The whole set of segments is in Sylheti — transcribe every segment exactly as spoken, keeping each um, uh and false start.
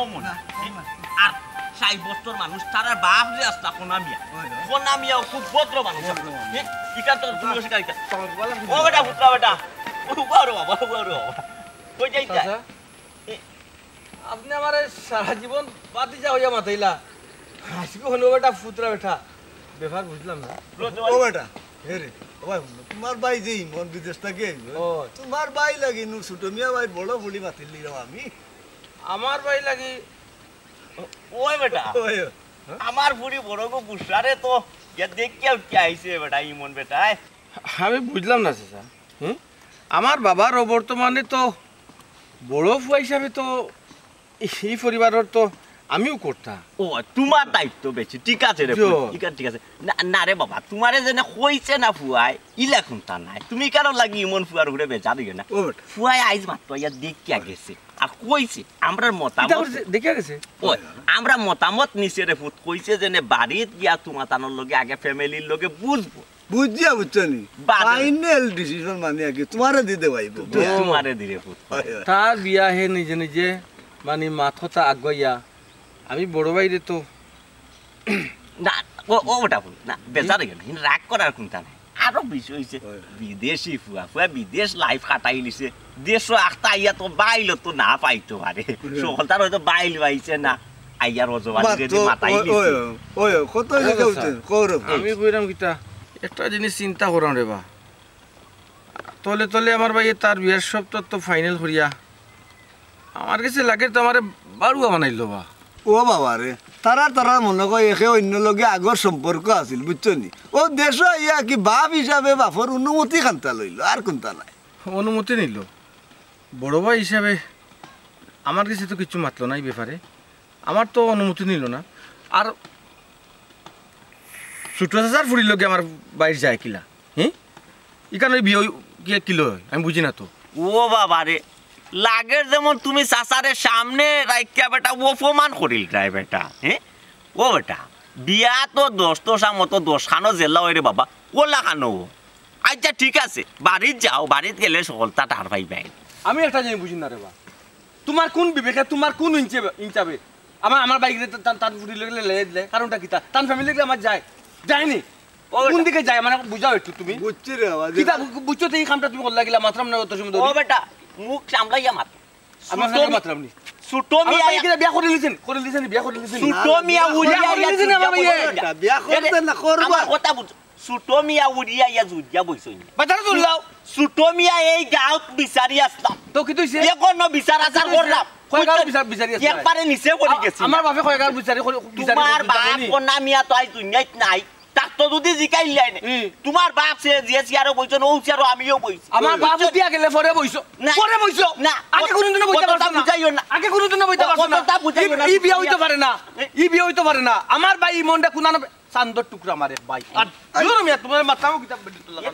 কম না। আর ষাইট বছর মানুষ, তারার বাপ যে আছলা কোনা মিয়া। অয়, অয়। কোনা মিয়াও খুব ভদ্র মানুষ। ভদ্র মানুষ। হ্যাঁ? ইটা তো তুমি অস্বীকার করতে। ও বেটা, পুত্রা বেটা। ও বাবা রে বাবা, ও বাবা রে বাবা। কই যাইতা? চাচা, আপনে আমারে সারা জীবন ভাতিজা অইয়া মাতাইলা। আইজকু অইলো বেটা, পুত্রা বেটা। ব্যাপার বুঝলাম না। ও বেটা, হে রে, ও ভাই, তুমার ভাই যে ইমন বিদেশ থাকি আইলো, ও। তুমার ভাই লাগি নু ছোট মিয়া ভাই বড় ফুড়ি মাতিলি রে আমি। আমার ভাই লাগি? ওই বেটা, ওই। আমার ফুড়ি বড় গো বুসরারে তো গিয়া দেখিয়া উঠিয়া আইছে বেটা, ইমন বেটায়। আমি বুঝলাম না চাচা, হুম? আমার বাবার অবর্তমানে তো বড় ফুয়া হিসাবে তো ই পরিবারর তো আমিউ কর্তা। ও, তুমার দায়িত্ব বেশি, ঠিক আছে রে, জি। ঠিক আছে, ঠিক আছে। না, না রে বাবা, তুমারে যেনে কইছে না ফুয়ায়, ইলা কুন্তা নায়। তুমি কারোর লাগি ইমন ফুয়ার উপরে বেজার অইও না। ও বেটা। ফুয়ায় আইজ মাত্র আইয়া দেখিয়া গেছে, আর কইছে, আমরার মতামত ইটা করছে, দেখিয়া গেছে? ওই, আমরার মতামত নিছে রে পুত, কইছে যেনে বাড়িত গিয়া তুমাতানর লগে আগে ফ্যামিলির লগে বুঝবো। বুঝিয়া বুঝছো নি? বাদে। ফাইনাল ডিসিশন মানে আগে তুমারে দিতে পারবো। ও। তুমারে দিরে পুত। হয়, হয়। তার বিয়া হে নিজে নিজে, মানে, মাথাটা আগুয়াইয়া। আমি বড় ভাইরে তো না, ও, ও ওটা বল, না, বেজার অইও না, কিন্তু রাগ করার কুন্তা নাই। আরো বিষয় অইছে, হয়। বিদেশি ফুয়া, ফুয়া বিদেশ লাইফ কাটাইলিছে। দেশো আখতা আইয়া তো বাইল তো না পাইতো পারে। হুম। সকলতার হয়তো বাইল পাইছে না। আইয়া রজবালি মাত্র, রেডি মাতাই ওই, দিছে। ওই, ওই, কত অইছে আচ্ছা, কেউ আচ্ছা। দিন? কও রে। আমি কইরাম কিতা, একটা জিনিস চিন্তা করাম রে বা। তলে তলে আমার ভাইয়ে তার বিয়ার সব তত্ত্ব ফাইনাল করিয়া আমার গেছে লাগে তো আমারে বাড়ুয়া বানাইলো বা। ও বাবা রে, তারা তারা মনে কয় একে অন্য লগে আগর সম্পর্ক আছিল, বুঝছো নি? ও দেশো আইয়া কি বাপ হিসাবে বাপর অনুমতি খান্তা লইলো, আর কুন্তা নাই। অনুমতি নিল? বড় ভাই হিসাবে আমার গেছে তো কিচ্ছু মাতলো না ই ব্যাপারে। আমার তো অনুমতি নিল না। আর ছোট চাচার ফুড়ির লগে আমার ভাইর যায় কিলা? হুম? ইখান অউ বিয়া অই-, কি, কিলা অয়? আমি বুঝি না তো। ও বাবা রে, লাগের যেমন তুমি চাচারে সামনে রাখিয়া বেটা অপমান করিলরায় বেটা, হ্যাঁ? ও বেটা, বিয়া তো দশ দশা মতো দশখানো যেলা অয় রে বাবা, অলাখানো। আচ্ছা ঠিক আছে, বাড়িত যাও, বাড়িত গেলে সকলতা টের পাইবায়। আমি একটা জিনিস বুঝি না রে বা, তুমার কুন বিবেকে, তুমার কুন ইনসাফে, ইনসাফে আমার, আমার ভাইরে তা-, তান, তান ফুড়ির লগে লেলাই দিলে, কারণটা কিতা? তান ফ্যামিলির লগে আমার যায়, যায়নি? ও, কুন দিকে যায়? মানে, বুঝাও একটু তুমি। বুঝছি রে বাবা, কিতা যে বু-, বুঝছো তো, ই কামটা তুমি করলা কিলা, মাতরাম না অত সময় ধরি। ও বেটা, মুখ সামলাইয়া মাত। আমার ছোট সামনে মি-, মাতরাম নি। ছোট আমার মিয়া ভাই কিতা বিয়া করিলিছেনি? করিলিছেনি, বিয়া করিলিছেনি? ছোট মিয়া বিয়া উড়িয়া করিলিছেনি আমার ভাইয়ে? বিয়া করতে না, করবা। আমার কথা বুঝ। ছোট মিয়া উড়িয়া আইয়া জুড়িয়া বইছইন। বাজারে তুললাও। ছোট মিয়া এই গাঁওত বিচারি আছলাম। তো কিতা অইছে? এখনো বিচার আচার করলাম। কয় গাঁওর বিচার, বিচারি আছে? একবারে নিচে পড়ি আ-, গেছি। আমার বাপে কয় গাঁওর বিচারি করি, বিচারি তুমার করি বাপ জানি? কোনা মিয়া তো আইজ দুনিয়াত নাই। তার তো যদি জিকাইলাই নে। হুম। তুমার বাপ সে যে চেয়ারো বইছইন, অউ চেয়ারো আমিও বইছি। আমার বাপ উঠিয়া গেলে পরে বইছো। না। পরে বইছো। না। আগে কোনোদিনও বইতা পারছো না। বুঝাইও না। আগে কোনোদিনও বইতা পারছো না। কথাটা বুঝাইও না। ই, ই বিয়া অইতো পারে না। এ? ই বিয়া অইতো পারে না। আমার ভাই ই মনটা কুনানো চান্দর টুকরা আমার এক ভাই। আর দূর মিয়া, তুমার মাথাও কিতা বেটি তুলা। এ?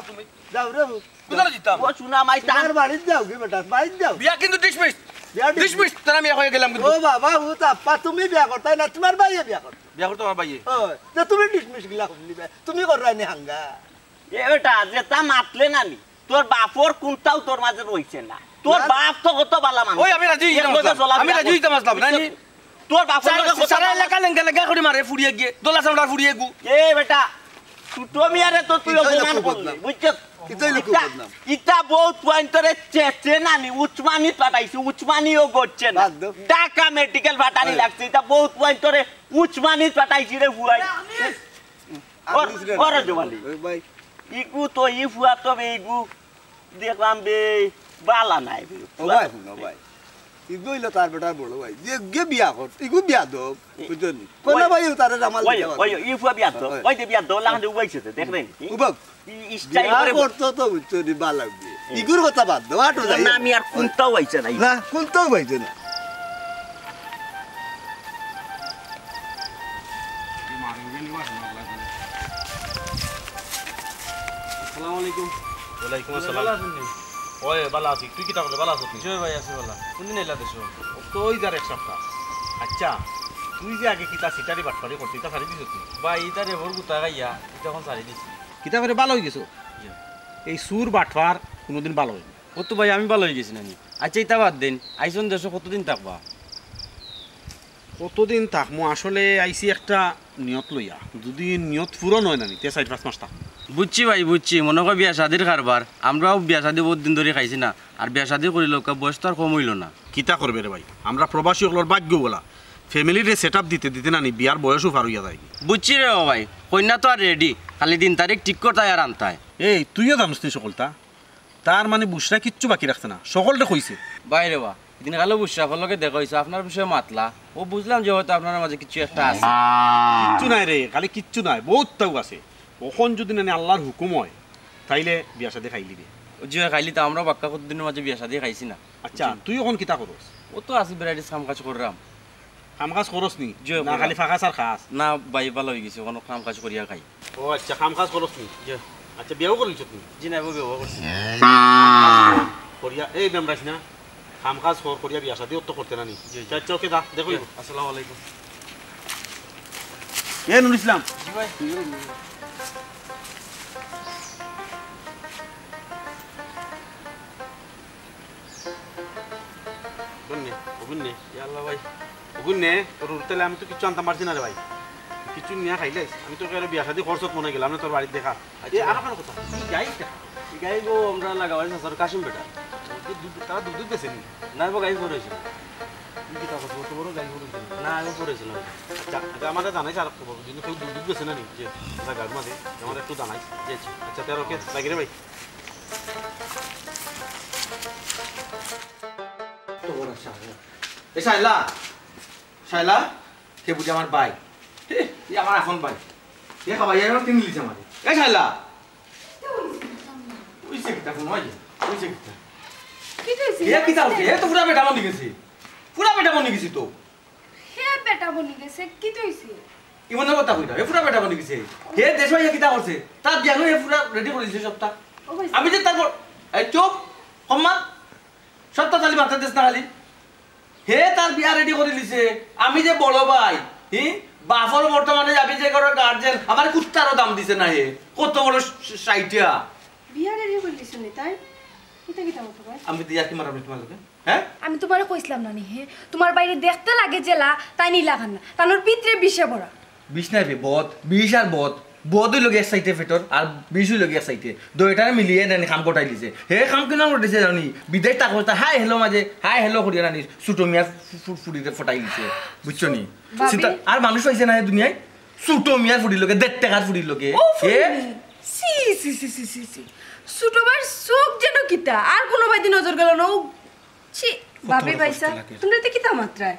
তুমি? যাও রে। কোথায় যেতাম? ও শোনা, মাই তার বাড়িত যাও কি বেটা? বাড়িত যাও। বিয়া কিন্তু ডিসমিস। বিয়া ডিসমিস। ডিসমিস, তারা মিয়া হয়ে গেলাম কিন্তু। ও বাবা, ও তো আপ্পা, তুমি বিয়া করতায় না, তুমার ভাইয়ে বিয়া করতো। বিয়া করতো আমার ভাইয়ে। ও, তো তুমি ডিসমিস গিলা করলি বে। তুমি কররায় নি হাঙ্গা। এ বেটা, যেতা মাতলে না নি, তোর বাপর কুনটাও তোর মাঝে রইছে না। তোর না। বাপ তো কত বালা মানুষ। ওই আমি রাজি হইতাম আসলাম। আমি রাজি হইতাম আসলাম, না নি? তোর বাপর সারা, লগে কথা সারা বলা। এলাকা লেঙ্গা লেঙ্গা করি মারে ফুড়িয়ে গিয়ে, দলা চামড়ার ফুড়িয়ে গু। এ বেটা, ছোট মিয়ারে তো তুই ইতাই অপমান লোক করলি, বদনাম। বুঝছস? ইতাই লোক ইতা, বদনাম। ইতা বউত পুয়াইন্তরে চে-, চেনা নি, উচমানি পাঠাইছে, উচমানিও করছে না। বাদ দেও। ঢাকা মেডিকেল পাঠানি লাগছে, ইতা বউত পুয়াইন্তরে উচমানি পাঠাইছি রে পুয়াই। ওর, ওর জবানি। ওই ভাই। ইগু তো ই ফুয়া তো বে ইগু। দেখলাম বে বালা নাই বে। ও ভাই, হুনো ভাই। ইগু অইলো তার বেটার বড় ভাই। যে গে বিয়া কর, ইগু বিয়াদব, বুঝছো নি? কোন ওই, ভাই তারে জামাল ওই, দিতে পারে ওই, না। ই ফুয়া বিয়াদব। ওই। ওই যে বিয়াদব, লাখান দিয়ে উবাইছে তো, দেখলেন? উবাক। ই স্টাইল বিয়া করে করতো তো বুঝছো নি, বালা লাগবে। হুম। ইগুর কথা বাদ দেও, আটো যাই। না, আমি আর কুনটাও আইছে নাই। না, কুনটাও পাইছে না। আসসালামু আলাইকুম। ওয়ালাইকুম আসসালাম। ভালা আছইন নি? ওই, ভালা আছি। তুই কিতা করে? ভালা আছস নি? জি ভাই, আছি ভালা। কুনদিন আইলা দেশো? ও তো ওই যার এক সপ্তাহ। আচ্ছা, তুই যে আগে কিতা সিটারি বাটপারি করতে, ইতা ছাড়ি দিছস নি? ভাই, ইতারে ভোর গুতা খাইয়া, ইতা অখন ছাড়ি দিছি। কিতা করে ভালা অই গেছো? জি। এই চুর বাটপার কুনুদিন ভালা অয় না। ও তো ভাই, আমি ভালা অই গেছি না নি? আচ্ছা, ইতা বাদ দেইন, আইছইন দেশো কতদিন থাকবা? কতদিন থাকমু? আসলে আইছি একটা নিয়ত লইয়া, যদি নিয়ত পূরণ অয় না নি, তে চাইর পাঁচ মাস থাকমু। বুঝছি ভাই, বুঝছি, মনো কয় বিয়া শাদির কারবার। আমরাও বিয়া শাদি বউত দিন ধরি খাইছি না, আর বিয়া শাদি করিলে বয়স তো আর কম অইলো না। কিতা করবে রে ভাই, আমরা প্রবাসী অকলর ভাগ্য বলা, ফ্যামিলিরে সেট আপ দিতে দিতে নানি বিয়ার বয়সও পার অইয়া যায়গি। বুঝছি রে ও ভাই, কইন্যা তো আর রেডি, খালি দিন তারিখ ঠিক করতায় আর আনতায়। এই তুইও জানোস নি সকলতা, তার মানে বুশরা কিচ্ছু বাকি রাখছে না, সকলরে কইছে। ভাই রে বা, দিন কালো বুশরা আফার লগে দেখা অইছে, আপনার বিষয়ে মাতলা, ও বুঝলাম যে হয়তো আপনার মাঝে কিছু একটা আছে। কিচ্ছু নাই রে, খালি কিচ্ছু নাই, বউততাউ আছে। অখন যদি নানি আল্লার হুকুম অয়, তাইলে বিয়া শাদি খাইলিবে। জি অয়, খাইলিতাম। আমরাও বাক্কা কতদিনর মাঝে বিয়া শাদি খাইছি না। আচ্ছা, তুই অখন কিতা করস? ও তো আছি, ভ্যারাইটিস কাম কাজ কররাম। কাম কাজ করস নি? জি অয়, না, কররাম। খালি ফাঁকা সার খাস? না ভাই, ভালা অইগেছে, অখন কাম কাজ করিয়া খাই। ও আচ্ছা, কাম কাজ করস নি? জি অয়। আচ্ছা, বিয়াও করিলিছত নি? জি না, এবার বিয়া করছি। করিয়া, এই বেমরাইস না, কাম কাজ কর, করিয়া বিয়া শাদি অত করতে না নি। জি, জি। আচ্ছা, ওকে দা, দেখো। জি, আসসালামু আলাইকুম। এ নুর ইসলাম। জি ভাই। অগুন নে, অগুন নে। ইয়া আল্লাহ ভাই। অগুন নে, তোর উল্টালে আমি তো কিচ্ছু আনতাম পারছি না রে ভাই। কিচ্ছু নিয়া খাইলাইস। আমি তো কেন বিয়া শাদি খরচত মনে গেলাম না তোর বাড়ির দেখা। আচ্ছা। এ, আর ওখানে কথা? কি গাই এটা? এই গাই গো আমরা লাগাবাড়ি চাচার কাশিম বেটা। ওই যে দুধ, তারা দুধ দুধ বেচে নি? না, এবার গাই ভরে হয়েছে। কি কথা কথা, অত বড় গাই ভরে হয়েছে? না, আমি পড়েছিলাম। আচ্ছা, আচ্ছা, আমাদের জানাইস আর খবর, যদি কেউ দুধ দুধ বেচে না নি? যে, ওটা গাড়ির মাঝে, আমাদের একটু জানাইস। জি, আচ্ছা। আচ্ছা, তেরো কে লাগে রে ভাই। তো বড় সাহস। এ শাইলা, শাইলা, কে বুঝে আমার ভাই? হে, ই আমার আপন ভাই। হে খাবা, ই আমার কিনে দিছে আমারে। এ শাইলা। কিতা অইছে? অইছে কিতা, কোন অইছে? অইছে কিতা? কিতা অইছে? এ কিতা অইছে? এ তো পুরা বেটা বনি গেছে। পুরা বেটা বনি গেছে তো। হে বেটা বনি গেছে, কিতা অইছে? ইমন কথা কইরা, এ পুরা বেটা বনি গেছে। হে দেশো আইয়া কিতা করছে? তার বিয়া নয়, হে পুরা রেডি করে দিছে সবটা। ও ভাই। আমি যে তারপর, এই চুপ, সম্মান, সবটা খালি মাথা দেশ না খালি। হে তার বিয়া রেডি করে লিছে। আমি যে বড় ভাই, হি? বাফর বর্তমানে আমি যে ঘরর গার্জিয়ান, আমার কুত্তারও দাম দিছে না হে। কত বড় শা-, শাইটিয়া। বিয়া রেডি করে লিছে নি তাই? কিতা কিতা মতো ভাই? আমি তো ইয়ার্কি মারাম তোমার লগে। হ্যাঁ? আমি তোমারে কইছিলাম না নি, হে? তোমার বাইরে দেখতে লাগে জেলা, তাই নি লাগান না। তানোর ভিতরে বিষে ভরা। বিষ নাই বে, বদ। বিষ আর বদ। বদ অইল গিয়া এক সাইডে পেটর, আর বিষ অইল গিয়া এক সাইডে। দুইটারে মিলিয়ে দেন কাম কটাই দিছে। হে কাম কিনা কটাইছে জানি? বিদেশ থাকো তা হাই হ্যালো মাঝে, হাই হ্যালো করিয়া নানি ছোট মিয়ার ফু-, ফু-, ফুড়িরে ফটাই দিছে। বুঝছো নি? ভাবি। চিন্তা, আর মানুষ পাইছে না হে দুনিয়ায়? ছোট মিয়ার ফুড়ির লগে, দেড় টাকার ফুড়ির লগে। ও ফুড়ি হে? নি। ছি, ছি, ছি, ছি, ছি, ছি। ছোট ভাইর চোখ যেন কিতা, আর কোনো ভাইদি নজর গেল না। ও, ছি, কত ভাবি বড় ভাই কষ্ট সাহেব, লাগে। তুমি তো কিতা মাত্রায়?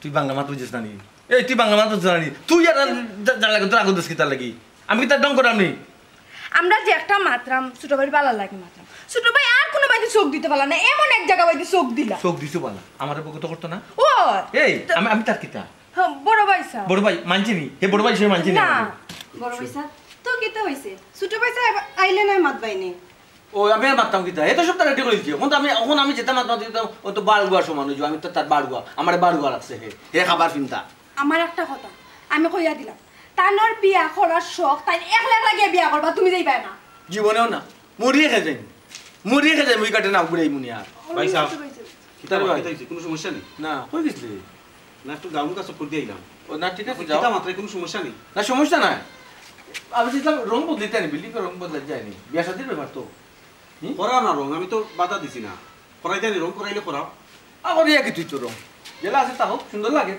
তুই বাংলা মাত বুঝিস না নি? এই, তুই বাংলা মাত বুঝিস না নি? তুই আর যা-, যা লাগে, তোর আগুন দোষ কিতার লাগি? আমি কি তার ঢং করাম নি? আমরা যে একটা মাতরাম, ছোট ভাইর বালা লাগে মাতরাম। ছোট ভাই আর কোনো ভাইদি চোখ দিতে পারলা না, এমন এক জায়গা ভাইদি চোখ দিলা। চোখ দিছো বালা, আমার বকত করতো না? ও, এই, তো আমি, আমি তার কিতা? হ্যাঁ, বড় ভাই সাহেব। বড় ভাই মানছি নি? হে বড় ভাই হিসেবে মানছি নি না। আমারে? বড় ভাই সাহেব, তো কিতা হইছে? ছোট ভাই সাহেব আইলে নাই মাত বাইনি। ও, আমি আর মাততাম কিতা? এ তো সবটা রেডি করে দিছি। এখন তো আমি, এখন আমি যেটা মাত মাতি দিতাম, ও তো বারুয়া সমান হইছে। আমি তো তার বারুয়া, আমারে বারুয়া লাগছে হে। হে খাবার চিন্তা। আমার একটা কথা, আমি কইয়া দিলাম, তানোর বিয়া করার শখ, তাই একলা একলা গিয়া বিয়া করবা, তুমি যাইবায় না। জীবনেও না, মরিয়ে খেয়ে যাইনি, মরিয়ে খেয়ে যাইনি, ওই কাটে না ঘুরে মুনি আর। ভাই সাহেব, ভাই সাহেব। কিতা রে ভাই? কিতা হইছে? কোনো সমস্যা নেই? না, কই গেছলি? না, একটু গাউন কাজ করে দিয়ে আইলাম। ও না, ঠিক আছে, যাও। কিতা মাত্রায় কোনো সমস্যা নেই? না, সমস্যা নাই। আমি যেতাম রং বদলিতে আনি, বিল্ডিং রং বদলাই যায়নি। বিয়া শাদির ব্যাপার তো। হুম? করাও না রং, আমি তো বাধা দিছি না। করাইতে আনি, রং করাইলে করাও। আবার ইয়া কি তুই তো রং? যেলা আছে তা হোক, সুন্দর লাগে।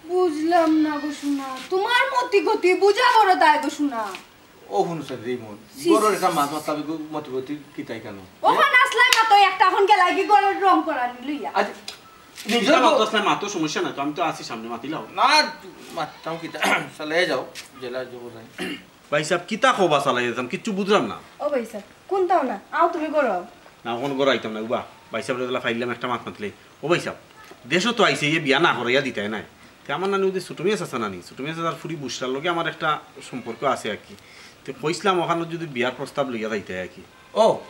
বুঝলাম না গো সোনা, তোমার মতি গতি বুঝা বড় দায় গো সোনা। ও হুনো স্যার রে মন, ছি, গরুর ছি, একটা ছি, মাছ ছি। মারতে হবে গো, মতি গতি কি তাই কেন? ওখানে আসলাই মাত্র একটা, এখন গেলাই কি গরুর রং করানি লইয়া? আজ নিজের নিজের মতো গো- আসলে মাত্র সমস্যা নাই তো, আমি তো আছি সামনে মাতিলাও। না, মারতাম কি তা? শালা এ যাও, জেলা যাবো যাই। ভাই সাহেব, কিতা খোবা চালাই দিতাম, কিচ্ছু বুঝলাম না। ও ভাই সাহেব, কোনটাও না, আও তুমি গরো আও। না, ওখানে গরো আইতাম না, উবা। ভাই সাহেব, রেজালা ফাইলাম একটা মাত মাতলে। ও ভাই সাহেব, দেশও তো আইছে, ইয়ে বিয়া না করাইয়া দিতায় নাই। তে আমার নানি ওদের ছোট মিয়া চাচা নানি, ছোট মিয়া চাচার ফুরি বুসরার লগে আমার একটা সম্পর্ক আছে আর কি। তে কইছিলাম ওখানে যদি বিয়ার প্রস্তাব লইয়া যাইতে আর কি। ও,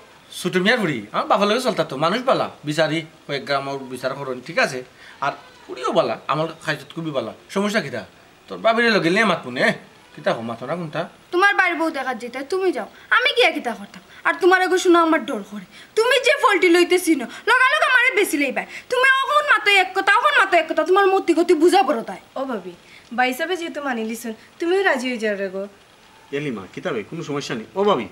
ছোট মিয়ার ফুরি, আমার বাবার লগে চলতা তো, মানুষ বালা, বিচারি, কয়েক গ্রাম ওর বিচার করুন, ঠিক আছে? আর ফুরিও বালা, আমার খাইছত খুবই বালা, সমস্যা কিতা? তোর বাবিরে লগে লে মাতবো নে, কিতা হো মাতো না কোনটা? তোমার বাড়ির বউ দেখার যেটা তুমি যাও, আমি গিয়া কিতা করতাম? আর তোমার এগো শোনা আমার ডর করে, তুমি যে ফলটি লইতে চিনো, লগালগ আমারে বেশি লইবায়। তুমি অখন মাতো এক কথা, অখন মাতো এক কথা, তুমার মতি গতি বুঝা বড় তাই। ও ভাবি, ভাইসাবে যেহেতু মানি লিছইন, তুমিও রাজি অই যাও রে গো। এলিমা, কিতা বে, কুনু সমস্যা নি? ও ভাবি,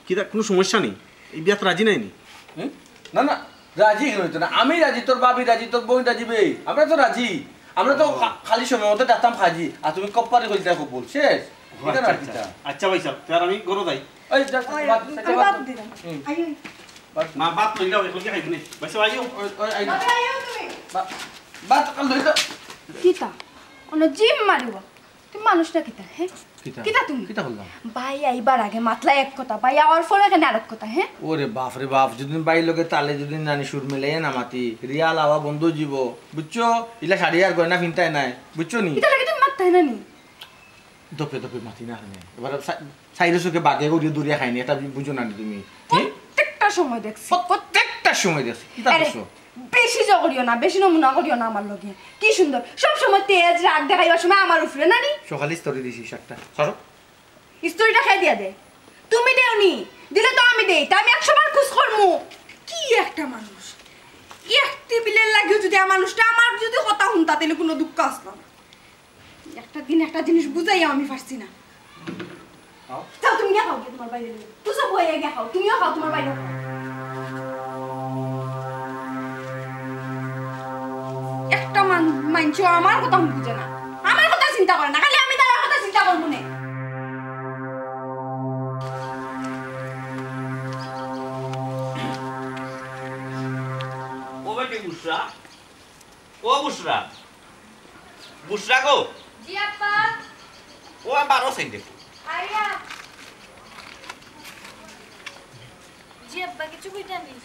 কিতা কুনু সমস্যা নি? ই বিয়াত রাজি নায় নি? হুম? না না, রাজি কেনে অইতো না? আমি রাজি, তোর ভাবি রাজি, তোর বইন রাজি বে। আমরা তো রাজি। আমরা তো খা- খালি সময় মতো ডাকতাম খাজি, আর তুমি কপ্পারে কইতা কবুল। শেষ। ইটা না আর কিতা? আচ্ছা ভাইসাব, তে আর আমি ঘরো যাই। ওই যা, ওই, ভাত, আমি ভাত দিলাম। আইও। মা, ভাত লইলাও, একলগে খাইমু নে। ভাইসাব, আইও। ওই, ওই, আই। ভাত, ভাত লই তো। কিতা? অনো জিম মারিব। তুমি মানুষটা কিতা, হে? কিতা? কিতা তুমি? কিতা করলাম? ভাই আইবার আগে মাতলা এক কথা, ভাই আওয়ার পরে কেনে আরক কথা, হে? ওরে বাফ রে বাফ, যুদি ভাইর লগে তালে যুদি নানি সুর মিলাইয়া না মাতি, রিয়াল আওয়া বন্ধ অইযিবো, বুঝছো? ইলা শাড়ি আর গয়না ফিনতায় নায়, বুঝছো নি? ইতা লাগে তুমি মাততায় না নি? দপে দপে মাতি না কেনে? এবার সা- সাইরে চোখে বাঘে করিয়া দৌড়িয়া খায়নি, এটা বুঝো না নি তুমি? হে? প্রত্যেকটা সময় দেখছি। প্রত্যেকটা সময় দেখছি। কিতা আরে, করছো? বেশি জো করিও না, বেশি নমুনা করিও না আমার লগে। কি সুন্দর। সব সময় তেজ রাগ দেখাইবার সময় আমার উপরে না নি? সকালে ইস্তরি দিছি শার্টটা। সরো। ইস্তরিটা কে দিয়া দে? তুমি দেও নি? দিলে তো আমি দেই। তা আমি একশো বার খুশ করমু। কি একটা মানুষ। এক টেবিলর লাগিও যুদি আমার মানুষটা আমার যুদি কথা হুনতা, তাইলে কুনু দুঃখ আসলো না। একটা দিন একটা জিনিস বুঝাইয়া আমি পারছি না। খাও। যাও, তুমি গিয়া খাও গিয়া তুমার ভাইরে লইয়া। তুই সব বইয়া গিয়া খাও, তুমিও খাও, তুমার ভাইরেও খাও। একটা মান-, মাইনষেও আমার কথা বুঝে না, আমার কথা চিন্তা করে না, খালি আমি তার কথা চিন্তা করবো নে। ও বেটি বুসরা, ও বুসরা, বুসরা গো। জি আব্বা। ও আবার ও সাইডে। আইয়া। জি আব্বা, কিছু কইতা নি?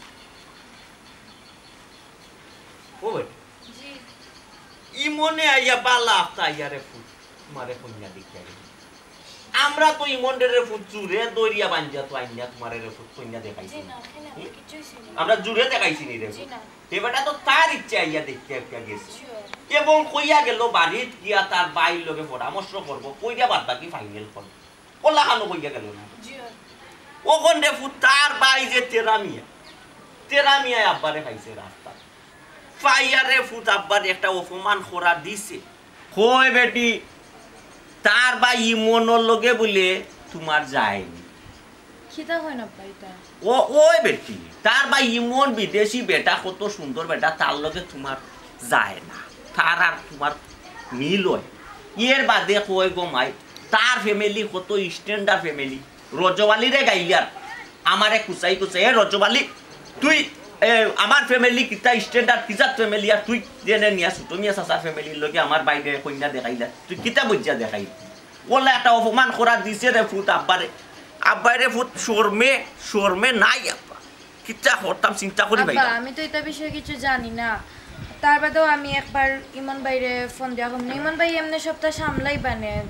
ও ভাই। জি। ইমনে আইয়া বালা আফতা আইয়া রে ফুত, তুমারে কইন্যা দেখিয়া গেল। আমরা তো ইমনরে রে ফুত জুরে দরিয়া বান্ধিয়া তো আইন্যা তুমারে রে ফুত কইন্যা দেখাইছি। জি না, কেন? হুম? কিচ্ছু হইছে না। আমরা জুরে দেখাইছি নি রে জি ফুত। না। এ বেটা তো তার ইচ্ছা আইয়া দেখিয়া একটা গেছে। জি। এবং কইয়া গেল বাড়িত গিয়া তার ভাইর লগে পরামর্শ করব, কইরা বাদ বাকি ফাইনাল করব। ওলা খানো কইয়া গেল না। জি। অখন রে ফুত তার ভাই যে তেরা মিয়া, তেরা মিয়ায় আব্বারে পাইছে রাস্তাত। পাইয়া রে ফুত আব্বারে একটা অপমান করা দিছে। কয় বেটি, তার ভাই ইমনর লগে বুলে তুমার যায়নি। কিতা কইন আব্বা ইতা? ও, ওই বেটি, তার ভাই ইমন বিদেশি বেটা, কত সুন্দর বেটা, তার লগে তুমার যায় না, তার আর তুমার মিল অয়। এর বাদে কয় গো মাই, তার family কত standard family, রজব আলীরে গাইলার, আমারে কুচাই কুচাই, এ রজব আলী, তুই, এ, আমার family কিতা standard কিজাত family, আর তুই যেনে নিয়া ছোট মিয়া চাচার familyর লগে আমার ভাইরে কইন্যা দেখাইলা, তুই কিতা বুঝিয়া দেখাইলি? ওলা একটা অপমান করা দিছে রে ফুত আব্বারে, আব্বায় রে ফুত শরমে, শরমে নাই আব্বা। কিতা করতাম চিন্তা করি আব্বা, ভাইবা। আমি তো ইতা বিষয়ে কিছু জানি না। তার বাদেও আমি একবার ইমন ভাইরে ফোন দিয়া কইমু নে। ইমন ভাই এমনে সবটা সামলাইবা নে।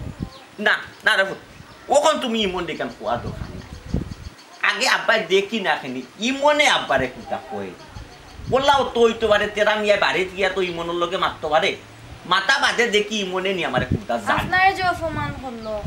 না, না রে ফুত, অখন তুমি ইমনরে ইখান কওয়ার দরকার নাই। আগে আব্বায় দেখি না কেনে, ইমনে আব্বারে কিতা কয়। ওলাও তো অইতো পারে, তেরা মিয়ায় বাড়িত গিয়া তো ইমনর লগে মাততো পারে। মাতা বাদে দেখি ইমনে নি আমারে কুনতা জানে। আপনারে যে অপমান করলো।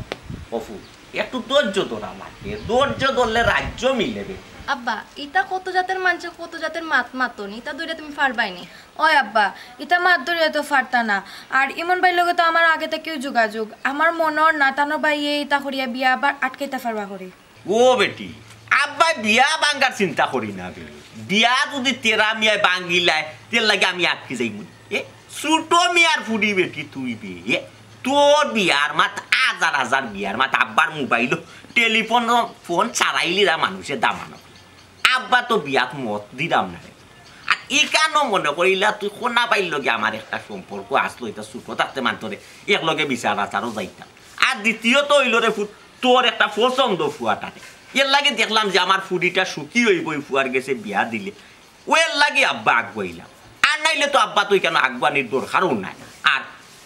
অপু, একটু ধৈর্য ধরা লাগে, ধৈর্য ধরলে রাজ্য মিলে বে। আব্বা, ইতা কত জাতের মানষে কত জাতের মাত মাতইন, ইতা ধইরা তুমি পারবায় নি। ওই আব্বা, ইতা মাত ধরিয়া তো পারতা না। আর ইমন ভাইর লগে তো আমার আগে থাকিউ যোগাযোগ। আমার মনো অর না, তান ভাইয়ে ইতা করিয়া বিয়া আবার আটকাইতা পারবা করি। ও বেটি, আব্বায় বিয়া ভাঙ্গার চিন্তা করি না বে। বিয়া যুদি তেরা মিয়ায় ভাঙ্গিলায়, তের লাগি আমি আটকি যাইমু। এ, ছোট মিয়ার ফুড়ি বেটি তুই বে। এ, তোর বিয়ার মাত, হাজার হাজার বিয়ার মাত, আব্বার মোবাইলো টেলিফোন, ফোন ছাড়াইলিরা মানষে দামানো। আব্বা তো বিয়াত মত দিরাম না রে। আর ইখানো মনো করিলা তুই কোনা ভাইর লগে আমার একটা সম্পর্ক আছলো, ইতা ছোট থাকতে মানতরে একলগে বিচার আচারও যাইতাম। আর দ্বিতীয়ত অইলো রে ফুত, তোর একটা পছন্দ ফুয়াটারে। এর লাগি দেখলাম যে আমার ফুড়িটা সুখী অইবো ই ফুয়ার গেছে বিয়া দিলে। অউ এর লাগি আব্বা আগুয়াইলাম। আর নাইলে তো আব্বা তো ইখানো আগুয়ানির দরকারও নাই। আর